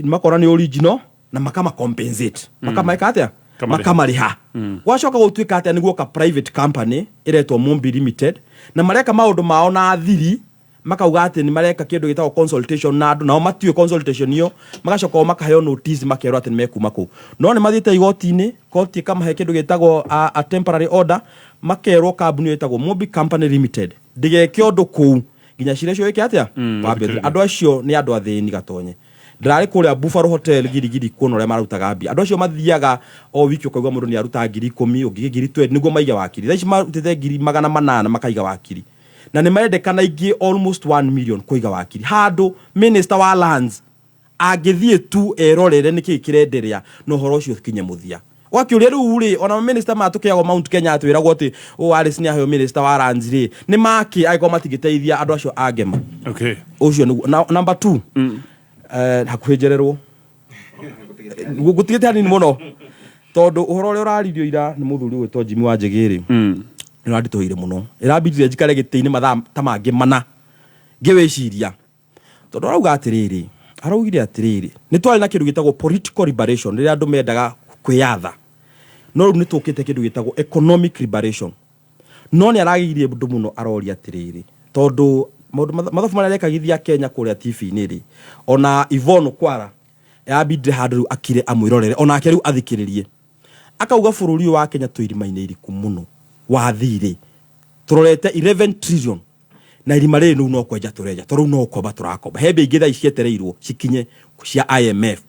Speaker 5: makona nĩ original na makama compensate, makameka atĩa?
Speaker 1: Kamarĩha.
Speaker 5: Makamarĩha. Gwacoka gũtuĩka atĩa? Nĩguoka private company ĩretwo Mumbi Limited na mareka maũndũ mao na thiri, makauga atĩ nĩ mareka kĩndũ gĩtagwo consultation na andũ, nao matiũĩ consultation ĩyo. Magacoka o makaheo notice, makerwo atĩ nĩ mekuma kũu, no nĩ mathiĩte igoti-inĩ, koti ĩkamahe kĩndũ gĩtagwo a temporary order, makerwo kambuni ĩyo ĩtagwo Mumbi Company Limited ndĩgeke ũndũ kũu nginya cira ũcio wĩke atĩa? Wambe
Speaker 1: Ũthikĩrĩrio.
Speaker 5: Andũ acio nĩ andũ athĩni. Gatonye, ndĩrarĩ kũrĩa Buffalo Hotel Girigiri kuona ũrĩa marutaga mbia. Andũ acio mathiaga o wiki, ũkaigua mũndũ nĩ aruta 10,000, ũngĩ 20,000 nĩguo maige wakiri. Thaa ici marutĩte 800,000 makaiga wakiri, na nĩ marendekana ingĩ almost 1 million kũiga wakiri. Handũ minister wa lands angĩthiĩ tu erorere nĩkĩ kĩrenderea na ũhoro ũcio ũkinye mũthia. Wakĩũria rĩu rĩ, ona minister matũkĩagwo Mount Kenya, atwĩragwo atĩ ũ Alice nĩ aheo minister wa lands rĩ, nĩ makĩ angĩkorwo matingĩteithia andũ acio a Ngema? Ũcio nĩguo. Na number 2, hakuhĩ njererwo, ngũtigĩte hanini mũno, tondũ ũhoro ũrĩa ũraririo ira nĩ mũthuri ũgwĩtwo Jimmy wa Njĩgĩrĩ nĩ ũranditũhĩire mũno. Ĩrambindire njikare gĩtĩ-inĩ mathaa ta mangĩ mana ngĩwĩciria, tondũ arauga atĩrĩrĩ, araugire atĩrĩrĩ, nĩ twarĩ na kĩndũ gĩtagwo political liberation rĩrĩa andũ mendaga kwĩyatha, no rĩu nĩ tũkĩte kĩndũ gĩtagwo economic liberation. No nĩ aragĩirie ũndũ mũno, aroria atĩrĩrĩ, tondũ maũndũ mathabu marĩa arekagithia Kenya kũrĩa TV-inĩ rĩ, ona Yvonne Kwara yambindire handũ rĩu akire amwĩrorere onake rĩu athikĩrĩrie. Akauga bũrũri ũyũ wa Kenya twĩ irima-inĩ iriku mũno wa thirĩ, tũrorete 11 trillion, na irima rĩrĩ rĩu no kwenja tũrenja, tondũ rĩu no gũkomba tũrakomba. He mbia ingĩ thaa ici cietereirwo cikinye cia IMF,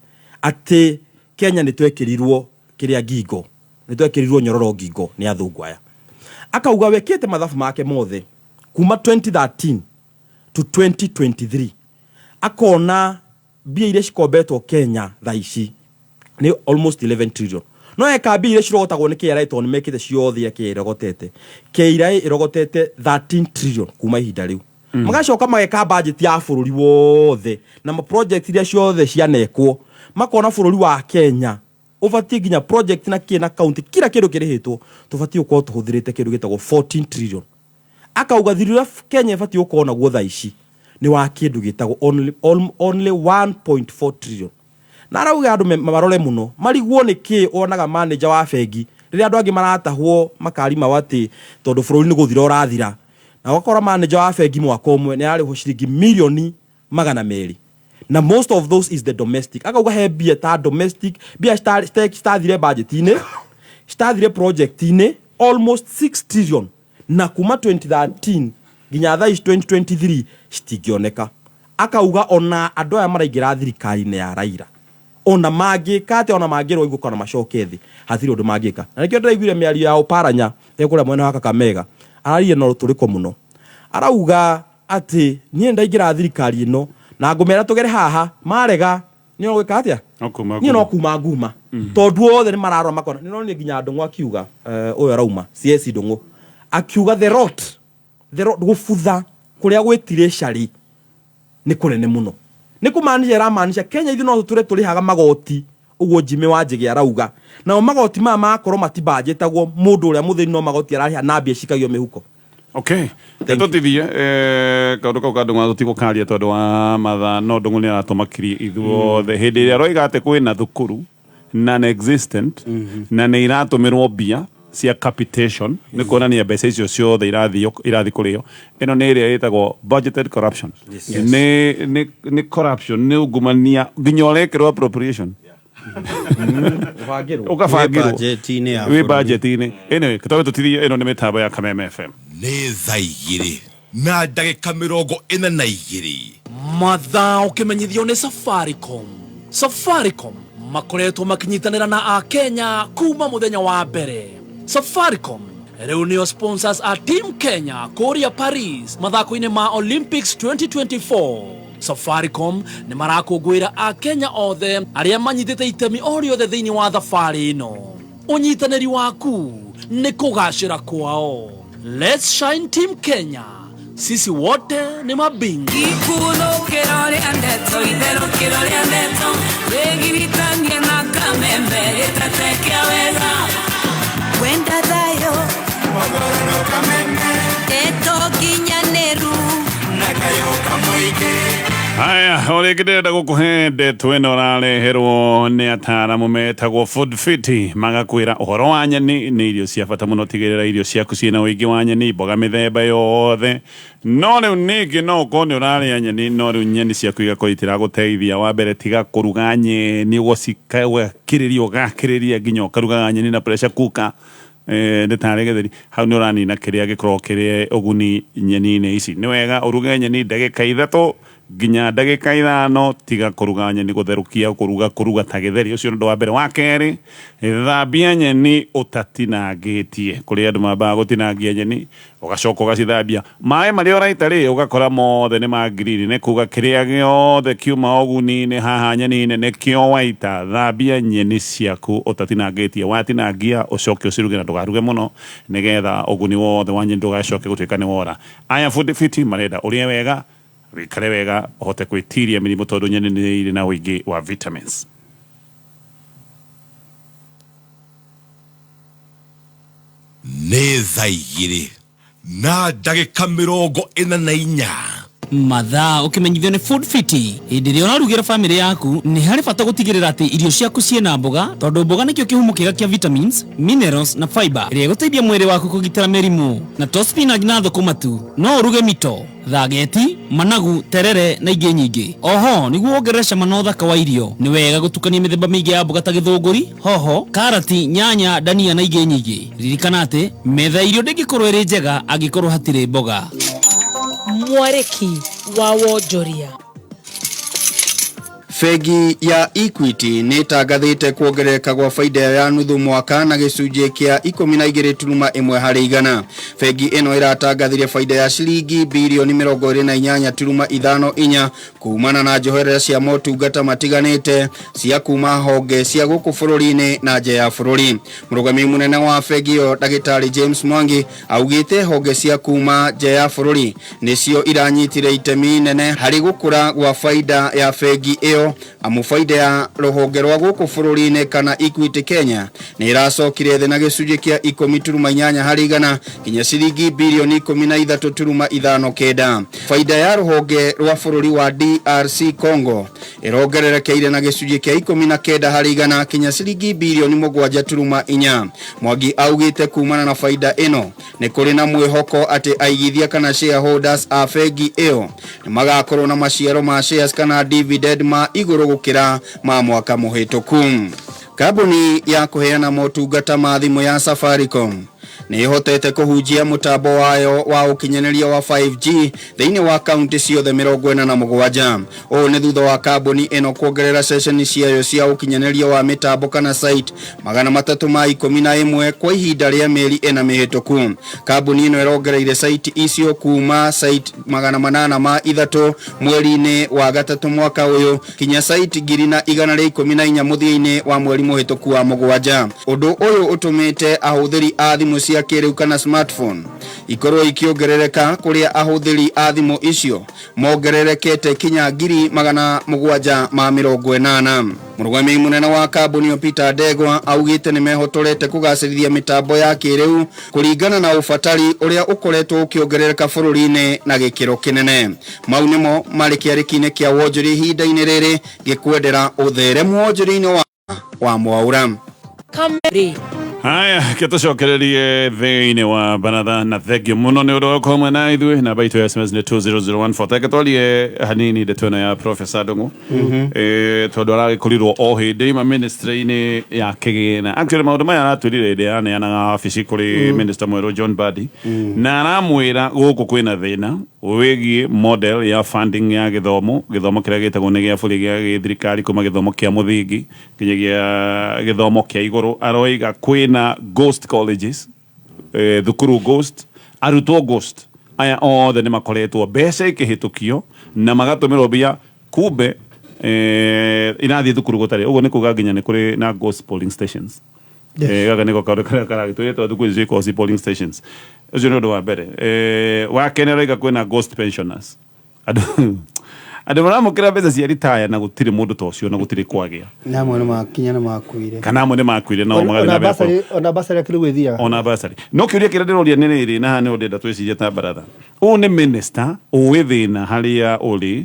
Speaker 5: atĩ Kenya nĩ twekĩrirwo kĩrĩa ngingo, nĩ twekĩrirwo nyororo ngingo nĩ athũngũ aya. Akauga wekĩte mathabu make mothe kuma 2013 to 2023, akona mbia iria cikombetwo Kenya thaa ici nĩ almost 11 trillion, no eka mbia iria cirogotagwo nĩ KRA, tondũ nĩ mekĩte ciothe iria KRA ĩrogotete. KRA ĩrogotete 13 trillion kuma ihinda rĩu. Magacoka mageka budget ya bũrũri wothe na ma project iria ciothe cianekwo, makona bũrũri wa Kenya ũbatiĩ nginya project na kĩ na county, kila kĩndũ kĩrĩhĩtwo, tũbatiĩ gũkorwo tũhũthĩrĩte kĩndũ gĩtagwo 14 trillion. Akauga thiri ũrĩa Kenya ĩbatiĩ gũkorwo naguo thaa ici nĩ wa kĩndũ gĩtagwo only 1.4 trillion. Na arauga andũ marore mũno, marigwo nĩ kĩ wonaga manager wa bengi rĩrĩa andũ angĩ maratahwo makari mao atĩ tondũ bũrũri nĩ gũthira ũrathira, na ũgakora manager wa bengi mwaka ũmwe nĩ ararĩhwo ciringi 200,000,000, na most of those is the domestic. Akauga he mbia ta domestic, mbia citathire budget-inĩ, citathire project-inĩ almost 6 trillion, na kuma 2013 nginya thaa ici 2023 citingĩoneka. Akauga ona andũ aya maraingĩra thirikari-inĩ ya Raila, ona mangĩka atĩa, ona mangĩrwo igũka na macoke thĩ, hatirĩ ũndũ mangĩka. Na nĩkĩo ndĩraiguire mĩario ya Oparanya ĩkũrĩa mwena wa Kakamega, araririe na rũtũrĩko mũno, arauga atĩ niĩ ndaingĩra thirikari ĩno na ngũmera tũgere haha, marega niĩ no gwĩka atĩa?
Speaker 1: No kuma.
Speaker 5: Niĩ no kuma nguma, tondũ othe nĩ mararora makona. Nĩ nonire nginya Ndũng'ũ akiuga, ũyũ arauma CS Ndũng'ũ akiuga the rot gũbutha kũrĩa gwĩtirĩ cari nĩ kũnene mũno. Nĩ kũmaanisha ĩramaanisha Kenya ithuĩ no tũtũre tũrĩhaga magoti ũguo Jimmy Wanjigi arauga. Namo magoti maya magakorwo matibanjĩtagwo mũndũ ũrĩa mũthĩni no magoti ararĩha na mbia cikagio mĩhuko.
Speaker 1: Okay, tũtithie kaũndũ kau ka Ndung'u tũtigũkaria tondũ wa mathaa no Ndung'u nĩ aratũmakirie ithuothe hĩndĩ ĩrĩa aroiga atĩ kwĩna thukuru non-existent na nĩ iratũmĩrwo mbia cia capitation nĩ kuonania mbeca icio ciothe irathiĩ irathiĩ kũrĩo. Ĩno nĩ ĩrĩa ĩtagwo budgeted corruption. Nĩ corruption, nĩ ungumania nginya ũrekĩrwo appropriation.
Speaker 5: Ũbangĩrwo.
Speaker 1: Ũkabangĩrwo.
Speaker 4: Wĩ budget-inĩ ya
Speaker 1: wĩ
Speaker 4: bũrũri.
Speaker 1: Budget-inĩ. Anyway, tũtabe tũtithie, ĩno nĩ mĩtambo ya Kameme FM.
Speaker 6: Nĩ thaa 2:42.
Speaker 7: Mathaa ũkĩmenyithio nĩ Safaricom. Safaricom makoretwo makĩnyitanĩra na Akenya kuma mũthenya wa mbere. Safaricom rĩu nĩo sponsors a Team Kenya kũrĩa Paris mathako-inĩ ma Olympics 2024. Safaricom nĩ marakũngũĩra Akenya othe arĩa manyitĩte itemi o rĩothe thĩinĩ wa thabarĩ ĩno. Ũnyitanĩri waku nĩ kũgacĩra kwao. Let's shine, Team Kenya, sisi wote nĩ mabingwa.
Speaker 8: Ikunũkĩro rĩa ndeto, itherũkĩro rĩa ndeto, wĩgiritanie na Kameme gĩtete kĩa wega.
Speaker 9: Wenda thayũ, ndeto nginyanĩru.
Speaker 1: Haya, o rĩngĩ ndĩrenda gũkũhe ndeto ĩno ũrareherwo nĩ ataramu metagwo Food Fit, magakwĩra ũhoro wa nyeni nĩ irio cia bata mũno. Tigĩrĩra irio ciaku ciĩna ũingĩ wa nyeni, mboga mĩthemba yothe. No rĩu ningĩ no ũkorwo nĩ ũrarĩa nyeni, no rĩu nyeni ciaku igakorwo itiragũteithia. Wa mbere, tiga kũruga nyeni ũgakĩrĩria ũgakĩrĩria nginya ũkarugaga nyeni na pressure cooker, nĩ tarĩ gĩtheri. Hau nĩ ũranina kĩrĩa gĩkoragwo kĩrĩ ũguni nyeni-inĩ ici. Nĩ wega ũruge nyeni ndagĩka 3 nginya ndagĩka 5. Tiga kũruga nyeni gũtherũkia, kũruga kũruga ta gĩtheri. Ũcio nĩ ũndũ wa mbere. Wa kerĩ, thambia nyeni ũtatinangĩtie. Kũrĩ andũ mambaga gũtinangia nyeni, ũgacoka ũgacithambia, maĩ marĩa ũraita rĩ, ũgakora mothe nĩ ma green, nĩ kuga kĩrĩa gĩothe kiuma ũguni-inĩ haha nyeni-inĩ nĩkĩo waita. Thambia nyeni ciaku ũtatinangĩtie. Watinangia, ũcoke ũciruge na ndũgaruge mũno, nĩgetha ũguni wothe wa nyeni ndũgacoke gũtuĩka nĩ wora. Aya Food Fit marenda ũrĩe wega, wĩkare wega, ũhote gwĩtiria mĩrimũ, tondũ nyeni nĩ irĩ na ũingĩ wa vitamins.
Speaker 6: Nĩ thaa 2:44.
Speaker 7: Mathaa ũkĩmenyithio nĩ Food Fit. Hĩndĩ ĩrĩa ũrarugĩra bamĩrĩ yaku, nĩ harĩ bata gũtigĩrĩra atĩ irio ciaku ciĩna mboga, tondũ mboga nĩkĩo kĩhumo kĩega kĩa vitamins, minerals na fiber ĩrĩa ĩgũteithia mwĩrĩ waku kũgitĩra mĩrimũ. Na to spinach na thũkũma tu, no ũruge mito, thageti, managu, terere na ingĩ nyingĩ. Oho nĩguo wongerere cama na ũthaka wa irio, nĩ wega gũtukania mĩthemba mĩingĩ ya mboga ta gĩthũngũri, hoho, karati, nyanya, ndania na ingĩ nyingĩ. Ririkana atĩ metha ya irio ndĩngĩkorwo ĩrĩ njega angĩkorwo hatirĩ mboga.
Speaker 10: Mwarĩki wa wonjoria.
Speaker 4: Bengi ya Equity nĩ ĩtangathĩte kuongerereka gwa baida ya nuthu mwaka na gĩcunjĩ kĩa 12.1 harĩ igana. Bengi ĩno ĩratangathire baida ya ciringi birioni 28.54 kumana na njoherera cia motungata matiganĩte cia kuma honge cia gũkũ bũrũri-inĩ na nja ya bũrũri. Mũrũgamĩrĩri mũnene wa bengi ĩyo ndagĩtarĩ James Mwangi augĩte honge cia kuma nja ya bũrũri nĩcio iranyitire itemi nene harĩ gũkũra gwa baida ya bengi ĩyo, amu baida ya rũhonge rwa gũkũ bũrũri-inĩ kana Equity Kenya nĩ ĩracokire thĩ na gĩcunjĩ kĩa 10.8 harĩ igana nginya ciringi birioni 13.59. Baida ya rũhonge rwa bũrũri wa DRC Congo ĩrongererekeire na gĩcunjĩ kĩa 19 harĩ igana kinya ciringi birioni 7.4. Mwangi augĩte kumana na baida ĩno nĩ kũrĩ na mwĩhoko atĩ aigithia kana shareholders a bengi ĩyo nĩ magakorwo na maciaro ma shares kana dividend ma igũrũ gũkĩra ma mwaka mũhĩtũku. Kambuni ya kũheana motungata ma thimũ ya Safaricom nĩ ĩhotete kũhunjia mũtambo wayo wa ũkinyanĩria wa 5G thĩinĩ wa kaunti ciothe 47. Ũũ nĩ thutha wa kambuni ĩno kuongerera ceceni ciayo cia ũkinyanĩria wa mĩtambo kana site 311 kwa ihinda rĩa mĩeri 4 mĩhĩtũku. Kambuni ĩno ĩrongereire site icio kuma site 803 mweri-inĩ wa gatatũ mwaka ũyũ kinya site 1,114 mũthia-inĩ wa mweri mũhĩtũku wa mũgwanja. Ũndũ ũyũ ũtũmĩte ahũthĩri a thimũ Cia kĩrĩu kana smartphone ikorwo ikĩongerereka, kũrĩa ahũthĩri a thimũ icio mongererekete kinya 780,000. Mũrũgamĩrĩri mũnene wa kambuni ĩyo Peter Ndegwa augĩte nĩ mehotorete kũgacĩrithia mĩtambo ya kĩrĩu kũringana na ũbatari ũrĩa ũkoretwo ũkĩongerereka bũrũri-inĩ na gĩkĩro kĩnene. Mau nĩmo marĩ kĩarĩki-inĩ kĩa wonjoria ihinda-inĩ rĩrĩ, gĩkwendera ũtheremu wonjoria-inĩ wa Mwaura.
Speaker 10: Kamere.
Speaker 1: Haya, ke tũcokererie thĩinĩ wa baratha, na thengio mũno nĩ ũndũ wa gũkorwo mwena na ithuĩ. Namba itũ ya SMS nĩ 20014. Teke twarie hanini ndeto ĩno ya Professor Ndung'u, tondũ aragĩkorirwo o hĩndĩ ima ministry-inĩ ya kĩgĩna. Actually, maũndũ maya aratwĩrire hĩndĩ yaneanaga wabici kũrĩ minister mwerũ John Mbadi, na aramwĩra gũkũ kwĩna thĩna wĩgiĩ model ya funding ya gĩthomo kĩrĩa gĩtagwo nĩ gĩa bũrũri, gĩa gĩthirikari, kuma gĩthomo kĩa mũthingi nginyagia gĩthomo kĩa igũrũ. Aroiga kwĩna ghost colleges, thukuru ghost, arutwo ghost, aya othe nĩ makoretwo mbeca ikĩhĩtũkio na magatũmĩrwo mbia, kumbe irathiĩ thukuru gũtarĩ ũguo. Nĩ kuga nginya nĩ kũrĩ na ghost polling stations. Gaka nĩko kaũndũ karĩa karagĩtwĩrĩtwo, thukuru icio ikoragwo ci polling stations. Ũcio nĩ ũndũ wa mbere. Wa kerĩ, aroiga kwĩna ghost pensioners, andũ maramũkĩra mbeca cia ritaya na gũtirĩ mũndũ ta ũcio na gũtirĩ kwagĩa.
Speaker 4: Na amwe nĩ makinya nĩ makuire.
Speaker 1: Kana amwe nĩ makuire nao magathiĩ na
Speaker 3: Ona
Speaker 1: mbere kũrũa.
Speaker 3: Ona basarĩ akĩrĩ gwĩthiaga.
Speaker 1: Ona basarĩ. No kĩũria kĩrĩa ndĩroria nĩ rĩrĩ, na haha nĩho ndĩrenda twĩcirie ta baratha, ũyũ nĩ minister ũĩ thĩna harĩa ũrĩ,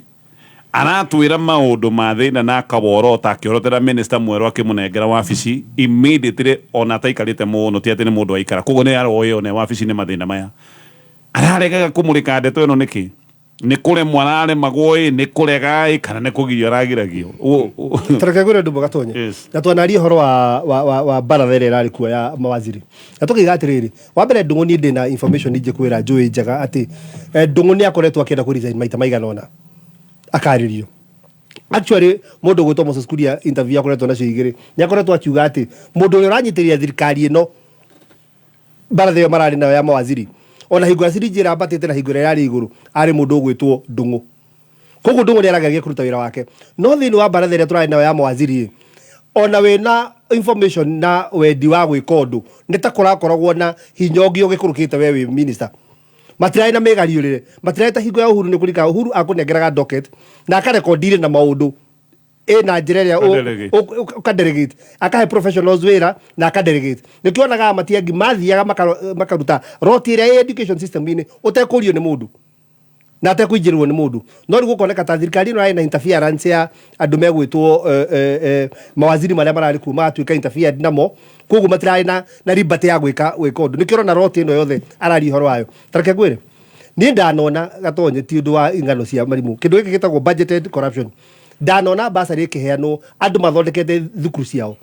Speaker 1: aratwĩra maũndũ ma thĩna na akaworota akĩorotera minister mwerũ akĩmũnengera wabici immediately, ona ataikarĩte mũno, ti atĩ nĩ mũndũ aikara. Koguo nĩ aroĩ one wabici nĩ mathĩna maya, araregaga kũmũrĩka ndeto ĩno nĩkĩ? Nĩ kũremwo araremagwo ĩ, nĩ kũrega ĩ, kana nĩ kũgirio aragiragio?
Speaker 3: Tareke ngwĩre ũndũ ũmwe, Gatonye. Na twanaria ũhoro wa baratha ĩrĩa ĩrarĩ kuo ya mawaziri, na tũkiuga atĩrĩrĩ, wa mbere, Ndũng'ũ, niĩ ndĩna information ingĩkwĩra njũĩ njega atĩ Ndũng'ũ nĩ akoretwo akĩenda kũ resign maita maigana ũna, akarĩrio. Actually, mũndũ ũgwĩtwo Moses Kuria, interview akoretwo nacio igĩrĩ, nĩ akoretwo akiuga atĩ mũndũ ũrĩa ũranyitĩrĩra thirikari ĩno, baratha ĩyo mararĩ nayo ya mawaziri, ona hingo ya ciringi ĩrambatĩte na hingo ĩrĩa yarĩ igũrũ, arĩ mũndũ ũgwĩtwo Ndũng'ũ. Koguo Ndũng'ũ nĩ arageragia kũruta wĩra wake, no thĩinĩ wa baratha ĩrĩa tũrarĩ nayo ya mawaziri ĩ, ona wĩna information na wendi wa gwĩka ũndũ, nĩ ta kũrakoragwo na hinya ũngĩ ũgĩkũrũkĩte. We wĩ minister, matirarĩ na mĩgariũrĩre, matirarĩ ta hingo ya Uhuru. Nĩ kũrika Uhuru akũnengeraga docket na akarekondire na maũndũ ĩna njĩra ĩrĩa
Speaker 1: Akadelegate.
Speaker 3: ũkadelegate, akahe professionals wĩra na akadelegate. Nĩkĩo onaga Matiang'i mathiaga makaruta roti ĩrĩa ĩ education system-inĩ ũtekũrio nĩ mũndũ na atekũingĩrĩrwo nĩ mũndũ. No rĩu gũkoneka ta thirikari ĩno yarĩ na interference ya andũ megwĩtwo mawaziri marĩa mararĩ kuo, magatuĩka interfered namo, koguo matirarĩ na liberty ya gwĩka ũndũ. Nĩkĩo ũrona roti ĩno yothe araria ũhoro wayo. Tareke ngwĩre, niĩ ndanona, Gatonye, ti ũndũ wa ing'ano cia marimũ, kĩndũ gĩkĩ gĩtagwo budgeted corruption. Ndanona basarĩ ĩkĩheanwo, andũ mathondekete thukuru ciao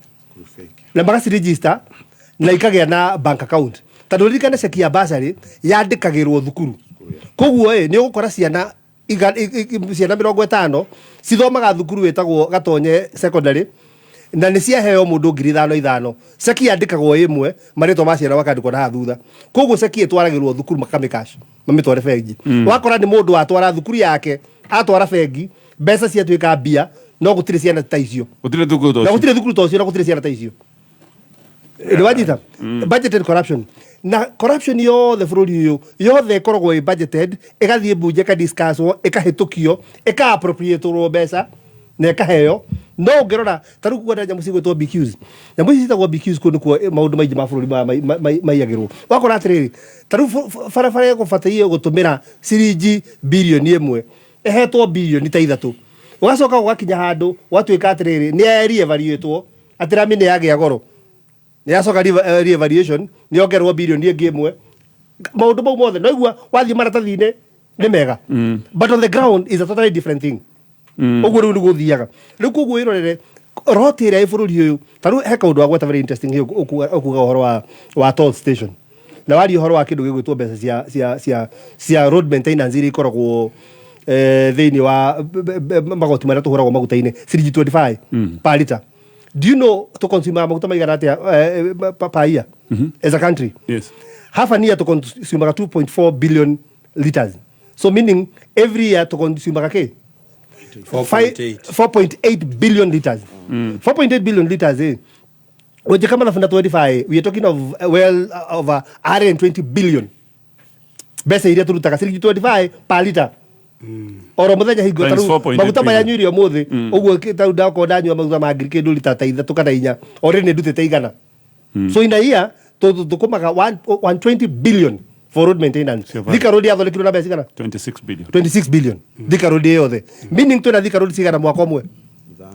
Speaker 3: na magaciregister na ikagĩa na bank account, tondũ ririkane ceki ya basarĩ yandĩkagĩrwo thukuru. Koguo ĩ, nĩ ũgũkora ciana 50 cithomaga thukuru wĩtagwo Gatonye Secondary, na nĩ ciaheo mũndũ 5,000 ithano. Ceki yandĩkagwo ĩmwe, marĩtwa ma ciana makandĩkwo na haha thutha. Koguo ceki ĩtwaragĩrwo thukuru, makamĩcash, mamĩtware bengi. Wakora nĩ mũndũ watwara thukuru yake, atwara bengi, mbeca ciatuĩka mbia, no gũtirĩ ciana ta icio.
Speaker 1: Gũtirĩ thukuru ta
Speaker 3: Na
Speaker 1: ũcio.
Speaker 3: Gũtirĩ thukuru ta ũcio na gũtirĩ ciana ta icio. Nĩ wanyita? Budgeted corruption, na corruption yothe bũrũri ũyũ yothe ĩkoragwo ĩ budgeted, ĩgathiĩ mbunge, ĩkadiscusswo, ĩkahĩtũkio, ĩka-appropriatwo mbeca na ĩkaheo. No ũngĩrora ta rĩu kuona nyamũ cigwĩtwo BQs, nyamũ ici ciĩtagwo BQs, kũu nĩkuo maũndũ maingĩ ma bũrũri maya maiyagĩrwo. Wakora atĩrĩrĩ, ta rĩu barabara ĩgũbataire gũtũmĩra ciringi 1 birioni ĩhetwo 3 birioni, ũgacoka ũgakinya handũ gwatuĩka atĩrĩrĩ, nĩ re-evaluatwo, atĩ rami nĩ yagĩa goro, nĩ yacoka re-evaluation, nĩ yongererwo 1 birioni. Maũndũ mau mothe no igua wathiĩ maratathi-inĩ nĩ mega, but on the ground is a totally different thing. Ũguo rĩu nĩguo ũthiaga rĩu. Koguo wĩrorere roti ĩrĩa ĩ bũrũri ũyũ. Ta rĩu he kaũndũ wagweta very interesting here, ũkuga ũhoro wa toll station, na waria ũhoro wa kĩndũ gĩgwĩtwo mbeca cia road maintenance iria ikoragwo thĩinĩ wa magoti marĩa tũhũragwo maguta-inĩ, ciringi 25 per liter. Do you know tũconsumaga maguta maigana atĩa per year as a country?
Speaker 1: Yes.
Speaker 3: Half an year tũconsumaga 2.4 billion liters, so meaning every year tũconsumaga kĩ?
Speaker 4: 4.8.
Speaker 3: 4.8 billion liters. 4.8 billion liters, eh. Ũnjĩka mathabu na 25, we are talking of well over 120 billion mbeca iria tũrutaga ciringi 25 per liter oro muthenya hingo
Speaker 1: Times
Speaker 3: taru
Speaker 1: 4.8
Speaker 3: maguta maya
Speaker 1: billion.
Speaker 3: nyuire umuthi uguo tau ndakorwo ndanyua maguta ma ngiri kindu lita ta ithatu kana inya already ndutite igana. So in a year tukumaga 120 billion for road maintenance.
Speaker 1: Sio
Speaker 3: Thika Road yathondekirwo na mbeca cigana?
Speaker 1: 26 billion.
Speaker 3: 26 billion Thika Road yothe, meaning twina Thika Road cigana mwaka ũmwe,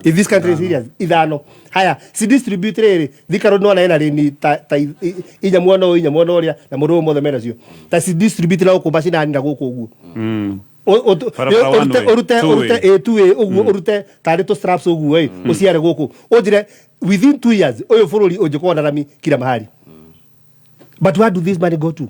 Speaker 3: if this country is serious? Ithano. Haya, si distribute rĩrĩ Thika Road nona ĩna rĩni ta inya mwena ũyũ, inya mwena ũrĩa, na mũndũ ũyũ mothe menacio, ta si distribute na gũkũ macinani na gũkũ ũguo.
Speaker 1: Barabara one
Speaker 3: Ũrute
Speaker 1: way,
Speaker 3: ũrute
Speaker 1: two
Speaker 3: ũrute
Speaker 1: way.
Speaker 3: ĩ two way ũguo, ũrute tarĩ tũ straps ũguo ĩ ũciare gũkũ, ũnjĩre within 2 years ũyũ bũrũri ũngĩkorwo na rami kila mahali. But where do this money go to?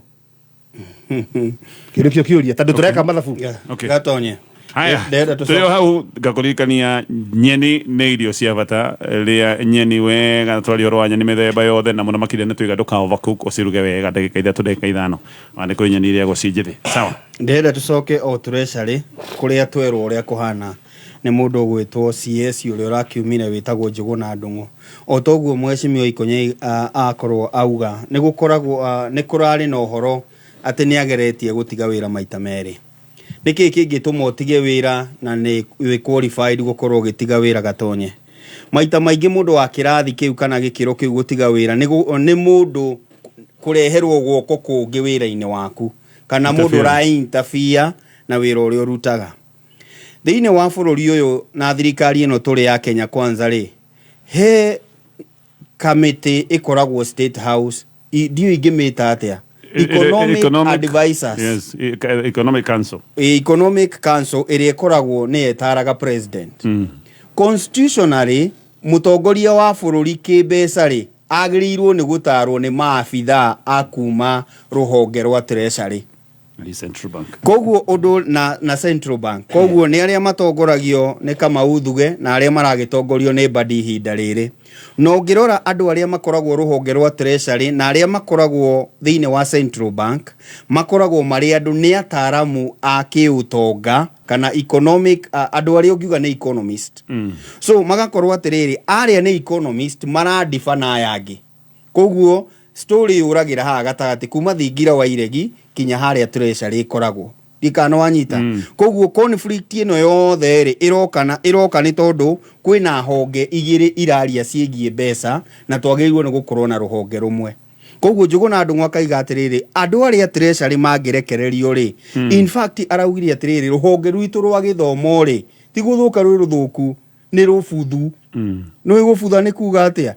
Speaker 3: Kĩu nĩkĩo kĩũria, tondũ tũreka mathabu.
Speaker 1: Okay.
Speaker 4: Gatonye.
Speaker 1: Haya,
Speaker 4: Ndĩrenda tũcoke.
Speaker 1: tũrĩ o hau ngakũririkania nyeni nĩ irio cia bata. Rĩa nyeni wega, twaria ũhoro wa nyeni mĩthemba yothe, na mũno makĩria nĩ tuiga ndũka overcook, ũciruge wega ndagĩka 3, ndagĩka 5. Ona nĩ kũrĩ nyeni irĩagwo ci njĩthĩ, sawa?
Speaker 4: Ndĩrenda tũcoke o treasury kũrĩa twerwo ũrĩa kũhana nĩ mũndũ ũgwĩtwo CS ũrĩa ũrakiumire wĩtagwo Njũgũna Ndung'u. O toguo mheshimiwa Ikonye akorwo auga nĩ gũkoragwo nĩ kũrarĩ na ũhoro atĩ nĩ ageretie gũtiga wĩra maita merĩ. Nĩkĩ kĩngĩtũma ũtige wĩra na nĩ wĩ qualified gũkorwo ũgĩtiga wĩra? Gatonye, maita maingĩ mũndũ wa kĩrathi kĩu kana gĩkĩro kĩu gũtiga wĩra nĩ mũndũ kũreherwo guoko kũngĩ wĩra-inĩ waku kana mũndũ
Speaker 1: Interfere.
Speaker 4: ũra interfere na wĩra ũrĩa ũrutaga thĩinĩ wa bũrũri ũyũ na thirikari ĩno tũrĩ ya Kenya Kwanza rĩ. He kamĩtĩ ĩkoragwo State House, ndiũĩ ingĩmĩta atĩa, economic advisors.
Speaker 1: Yes, economic council.
Speaker 4: Economic Council ĩrĩa ĩkoragwo nĩ ĩtaraga president. Constitutionally, mũtongoria wa bũrũri kĩmbeca rĩ, agĩrĩirwo nĩ gũtarwo nĩ maabithaa a kuma rũhonge rwa treasury.
Speaker 1: Ni central bank.
Speaker 4: Koguo ũndũ na central bank, koguo nĩ arĩa matongoragio nĩ Kamau Thuge na arĩa maragĩtongorio nĩ Mbadi ihinda rĩrĩ. Na ũngĩrora andũ arĩa makoragwo rũhonge rwa treasury na arĩa makoragwo thĩinĩ wa central bank, makoragwo marĩ andũ nĩ ataramu a kĩũtonga kana economic, andũ arĩa ũngiuga nĩ economist. So magakorwo atĩrĩrĩ, arĩa nĩ economist marandiba na aya angĩ, koguo story yũragĩra haha gatagatĩ kuma thingira wa iregi kinya harĩa treasury ĩkoragwo ndikana wanyita. Koguo conflict ĩno yothe rĩ, ĩroka na ĩroka nĩ tondũ kwĩna honge igĩrĩ iraria ciĩgiĩ mbeca, na twagĩrĩirwo nĩ gũkorwo na rũhonge rũmwe. Koguo Njũgũna Ndung'u akaiga atĩrĩrĩ, andũ arĩa treasury mangĩrekererio rĩ, in fact araugire atĩrĩrĩ, rũhonge rwitũ rwa gĩthomo rĩ, ti gũthũka rwĩ rũthũku, nĩ rũbuthu. Nĩ gũbutha nĩ kuga atĩa?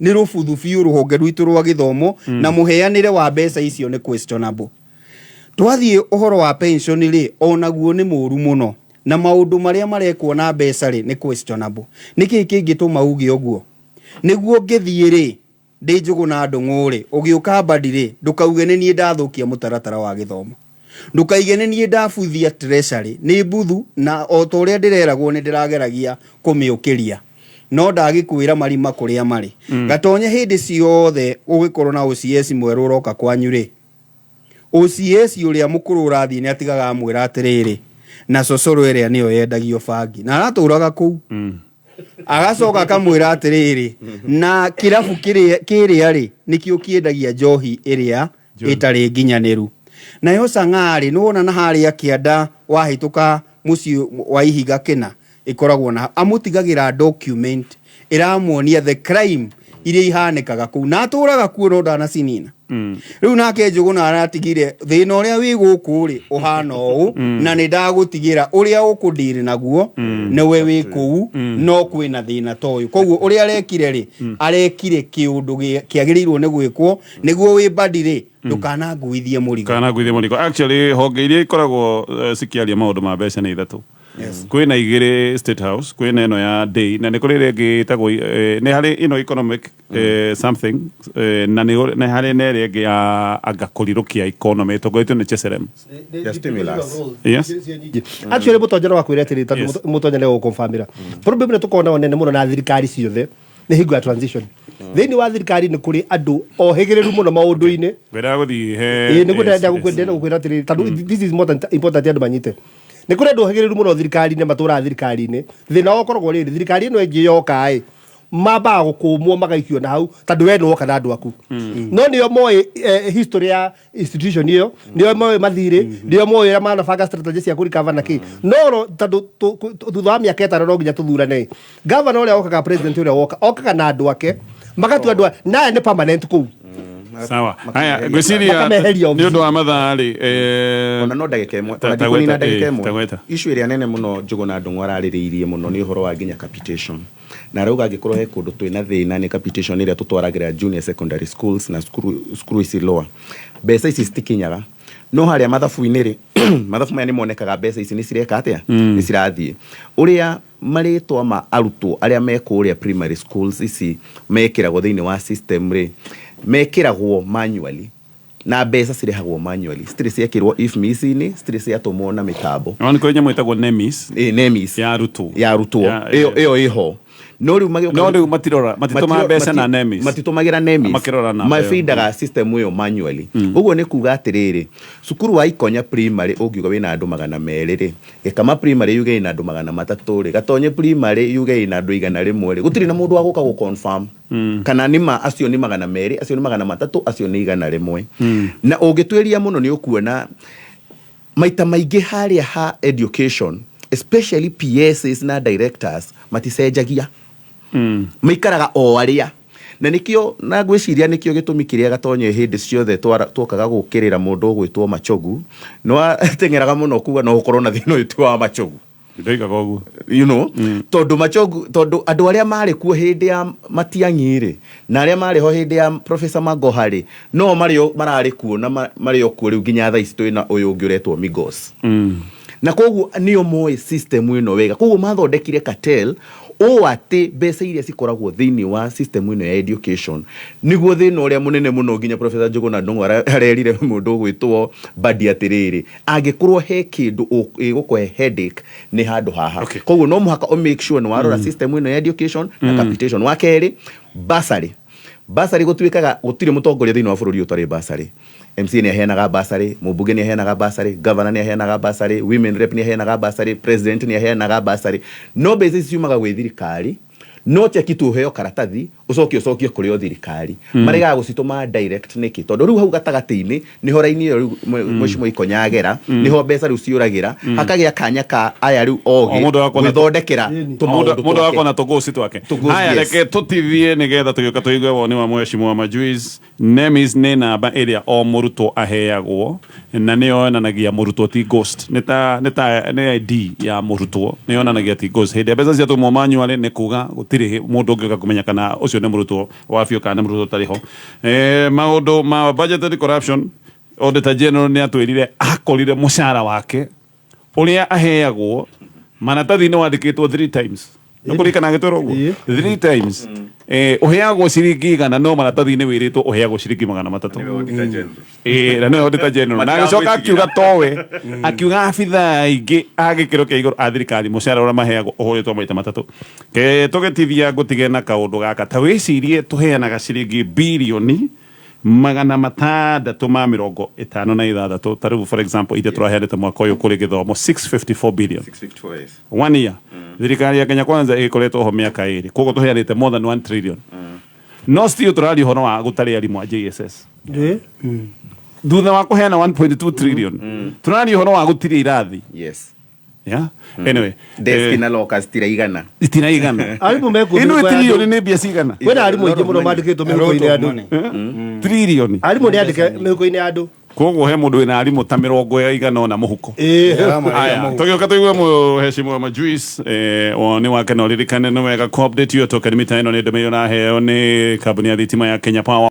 Speaker 4: Nĩ rũbuthu biũ rũhonge rwitũ rwa gĩthomo, na mũheanĩre wa mbeca icio nĩ questionable. Twathiĩ ũhoro wa pension rĩ, onaguo nĩ mũru mũno, na maũndũ marĩa marekwo na mbeca rĩ, nĩ questionable. Nĩkĩ kĩngĩtũma uge ũguo? Nĩguo ngĩthiĩ rĩ, ndĩ Njũgũna Ndung'u rĩ, ũgĩũka Mbadi rĩ, ndũkauge nĩ niĩ ndathũkia mũtaratara wa gĩthomo, ndũkaige nĩ niĩ ndabuthia treasury. Nĩ mbuthu, na o ta ũrĩa ndĩreragwo nĩ ndĩrageragia kũmĩũkĩria, no ndagĩkwĩra marima kũrĩa marĩ. Gatonye, hĩndĩ ciothe ũgĩkorwo na OCS mwerũ ũroka kwanyu rĩ, OCS ũrĩa mũkũrũ ũrathiĩ nĩ atigaga amwĩra atĩrĩrĩ, na cocoro ĩrĩa nĩyo yendagio bangi na aratũraga kũu, agacoka akamwĩra atĩrĩrĩ, na kĩrabu kĩrĩa rĩ, nĩkĩo kĩendagia njohi ĩrĩa ĩtarĩ nginyanĩru. Nayo cang'aa rĩ, nĩwona na harĩa kĩanda wahĩtũka mũciĩ wa ihiga kĩna ĩkoragwo na amũtigagĩra document ĩramuonia the crime iria ihanĩkaga kũu, na atũraga kuo no ndanacinina. Rĩu nake Njũgũna aratigire thĩna ũrĩa wĩ gũkũ rĩ ũhana ũũ, na nĩ ndagũtigĩra ũrĩa ũkũndiri naguo nĩwe wĩ kũu, no kwĩna thĩna ta ũyũ. Koguo ũrĩa arekire rĩ, arekire kĩũndũ kĩagĩrĩirwo nĩ gwĩkwo nĩguo wĩ Mbadi rĩ, ndũkananguithie mũrigo.
Speaker 1: Kana ngwithie mũrigo. Actually, honge iria ikoragwo cikiaria maũndũ ma mbeca nĩ ithatũ. Kwĩna igĩrĩ State House, kwĩna ĩno ya day, na nĩ kũrĩ ĩrĩa ĩngĩ ĩtagwo nĩ harĩ ĩno economic something, na nĩ harĩ na ĩrĩa ĩngĩ ya anga kũrirũkia economy ĩtongoretio nĩ Cheserem.
Speaker 2: Ya stimulus.
Speaker 1: Yes.
Speaker 3: Actually, mũtonja no akwĩre atĩrĩ, tondũ mũtonja nĩ gũkũmfamĩra problem ĩrĩa tũkoragwo nayo nene mũno na thirikari ciothe nĩ hingo ya transition. Thĩinĩ wa thirikari nĩ kũrĩ andũ ohĩgĩrĩru mũno maũndũ-inĩ.
Speaker 1: Ngwendaga gũthiĩ he
Speaker 3: Ĩĩ, nĩguo ndĩrenda
Speaker 1: Yes.
Speaker 3: gũkwĩra atĩrĩrĩ, tondũ this is important andũ manyite, nĩ kũrĩ andũ ohĩgĩrĩru mũno thirikari-inĩ, matũraga thirikari-inĩ. Thĩna wao ũkoragwo rĩrĩ, thirikari ĩno ĩngĩ yoka ĩ, Mambaga gũkũmwo magaikio na hau tondũ we nĩwoka na andũ aku, no nĩo moĩ history ya institution ĩyo, nĩo moĩ mathirĩ, nĩo moĩ ũrĩa manabanga strategy cia kũrecover na kĩ. No tondũ thutha wa mĩaka 5 no nginya tũthurane, gavana ũrĩa wokaga, president ũrĩa woka okaga na andũ ake, magatua andũ naya nĩ permanent kũu.
Speaker 1: Sawa, haya, ngwĩciria
Speaker 3: Makameheria
Speaker 1: nĩ ũndũ wa mathaa rĩ,
Speaker 2: Ona no ndagĩka ĩmwe, ona
Speaker 1: ta
Speaker 2: ndikũnina
Speaker 1: gweta,
Speaker 2: ndagĩka
Speaker 1: ta
Speaker 2: ĩmwe.
Speaker 1: gweta.
Speaker 2: Issue ĩrĩa nene mũno Njũgũna Ndung'u ararĩrĩirie mũno nĩ ũhoro wa nginya capitation, na arauga angĩkorwo he kũndũ twĩna thĩna nĩ capitation ĩrĩa tũtwaragĩra junior secondary schools na cukuru cukuru ici lower. Mbeca ici citikinyaga, no harĩa mathabu-inĩ rĩ, mathabu maya nĩ monekaga mbeca ici nĩ cireka atĩa, nĩ cirathiĩ. Ũrĩa marĩtwa ma arutwo arĩa me kũrĩa primary schools ici mekĩragwo thĩinĩ wa system rĩ, mekĩragwo manually na mbeca cirĩhagwo manually, citirĩ ciekĩrwo IFMIS-inĩ, citirĩ ciatũmwo na mĩtambo.
Speaker 1: No nĩ kũrĩ nyamũ ĩtagwo NEMIS.
Speaker 2: Ĩ, NEMIS.
Speaker 1: Ya arutwo.
Speaker 2: Ya arutwo. Ĩyo ĩyo ĩho, no rĩu magĩũka
Speaker 1: No rĩu matirora, matitũmaga mbeca na NEMIS.
Speaker 2: Matitũmagĩra NEMIS.
Speaker 1: Makĩrora namba ĩyo.
Speaker 2: Mabindaga system ĩyo manually. Ũguo nĩ kuga atĩrĩrĩ, cukuru wa Ikonya Primary ũngiuga wĩna andũ 200 rĩ, Gĩkama Primary yuge ĩna andũ 300 rĩ, Gatonye Primary yuge ĩna andũ 100 rĩ, gũtirĩ na mũndũ wa gũka gũ confirm kana nĩ ma acio nĩ 200, acio nĩ 300, acio nĩ 100. Na ũngĩtuĩria mũno nĩ ũkuona maita maingĩ harĩa ha education, especially PSs na directors, maticenjagia, maikaraga o arĩa, na nĩkĩo na ngwĩciria nĩkĩo gĩtũmi kĩrĩa Gatonye hĩndĩ ciothe twokaga gũkĩrĩra mũndũ ũgwĩtwo Machogu nĩ wateng'eraga mũno kuga no gũkorwo na thĩna ũyũ ti wa Machogu.
Speaker 1: Ndoigaga ũguo.
Speaker 2: Tondũ Machogu, tondũ andũ arĩa marĩ kuo hĩndĩ ya Matiang'i rĩ, na arĩa marĩ ho hĩndĩ ya Professor Magoha rĩ, no marĩ o mararĩ kuo na marĩ o kuo rĩu nginya thaa ici twĩna ũyũ ũngĩ ũretwo Migos, na koguo nĩo moĩ system ĩno wega. Koguo mathondekire cartel ũũ atĩ mbeca iria cikoragwo thĩinĩ wa system ĩno ya education nĩguo thĩna ũrĩa mũnene mũno. Nginya Professor Njũgũna Ndung'u arerire mũndũ ũgwĩtwo Mbadi atĩrĩrĩ, angĩkorwo he kĩndũ ĩgũkũhe headache nĩ handũ haha. Koguo no mũhaka ũ make sure nĩ warora system ĩno ya education na capitation. Wa kerĩ, bursary. Bursary gũtuĩkaga gũtirĩ mũtongoria thĩinĩ wa bũrũri ũtarĩ bursary. MCA nĩ aheanaga bursary, mũmbunge nĩ aheanaga bursary, governor nĩ aheanaga bursary, women rep nĩ aheanaga bursary, president nĩ aheanaga bursary, no mbeca ici ciumaga gwĩ thirikari, no cheki tu ũheo karatathi ũcoke ũcokie kũrĩ o thirikari. Maregaga gũcitũma direct nĩkĩ? Tondũ rĩu hau gatagatĩ-inĩ nĩho raini ĩyo rĩu mheshimiwa Ikonya agera, nĩho mbeca rĩu ciũragĩra, hakagĩa kanya ka aya rĩu
Speaker 1: O
Speaker 2: ogĩ
Speaker 1: mũndũ agakona
Speaker 2: gwĩthondekera tũmaũndũ
Speaker 1: mũndũ
Speaker 2: twake.
Speaker 1: agakona tũgũci twake.
Speaker 2: Tũgũci,
Speaker 1: Haya,
Speaker 2: yes.
Speaker 1: reke tũtithie nĩgetha tũgĩũka tũigue woni wa mheshimiwa Majuice. NEMIS nĩ namba ĩrĩa o mũrutwo aheagwo na nĩyo yonanagia mũrutwo ti ghost, nĩ ID ya mũrutwo, nĩ yonanagia ti ghost. Hĩndĩ ĩrĩa mbeca ciatũmwo manually nĩ kuga gũtirĩ mũndũ ũngĩũka kũmenya kana ũcio nĩ mũrutwo wa biũ kana nĩ mũrutwo ũtarĩ ho. Maũndũ ma budgetary corruption, Auditor General nĩ atwĩrire akorire mũcara wake ũrĩa aheagwo maratathi-inĩ wandĩkĩtwo three times. Nĩ kũririkana agĩtwĩra ũguo three times. Ũheagwo ciringi 100 no maratathi-inĩ wĩrĩtwo ũheagwo ciringi 300. Na nĩwe Auditor General, na agĩcoka akiuga towe, akiuga abithaa aingĩ a gĩkĩro kĩa igũrũ a thirikari mũcara ũrĩa maheagwo ũhũrĩtwo maita matatũ. Ke tũgĩtithia ngũtige na kaũndũ gaka, ta wĩcirie tũheanaga ciringi birioni 656, ta rĩu for example iria tũraheanĩte mwaka ũyũ kũrĩ gĩthomo, 654 billion one year. Thirikari ya Kenya Kwanza ĩkoretwo ho mĩaka 2, koguo tũheanĩte more than 1 trillion, no still tũraria ũhoro wa gũtarĩ arimũ a JSS. Thutha wa kũheana 1.2 trillion tũraria ũhoro wa gũtirĩ irathi. Yeah, anyway.
Speaker 2: Desk na lockers tiraigana.
Speaker 1: Itiraigana.
Speaker 3: Arimũ mekuo
Speaker 1: Ĩno
Speaker 3: mĩhuko ya
Speaker 1: trillion
Speaker 3: andũ.
Speaker 1: nĩ mbia cigana?
Speaker 3: Kwĩna arimũ aingĩ mũno mandĩkĩtwo mĩhuko-inĩ ya andũ.
Speaker 1: Trillion.
Speaker 3: Arimũ nĩ andĩke mĩhuko-inĩ ya andũ.
Speaker 1: Koguo he mũndũ wĩna arimũ ta 80 mũhuko. Aya, tũgĩũka tũigue mũheshimiwa Majuice, woni wake, na ũririkane nĩ wega ku update your token mita ĩno nĩ ndũmĩrĩri ũraheo nĩ kambuni ya thitima ya Kenya Power.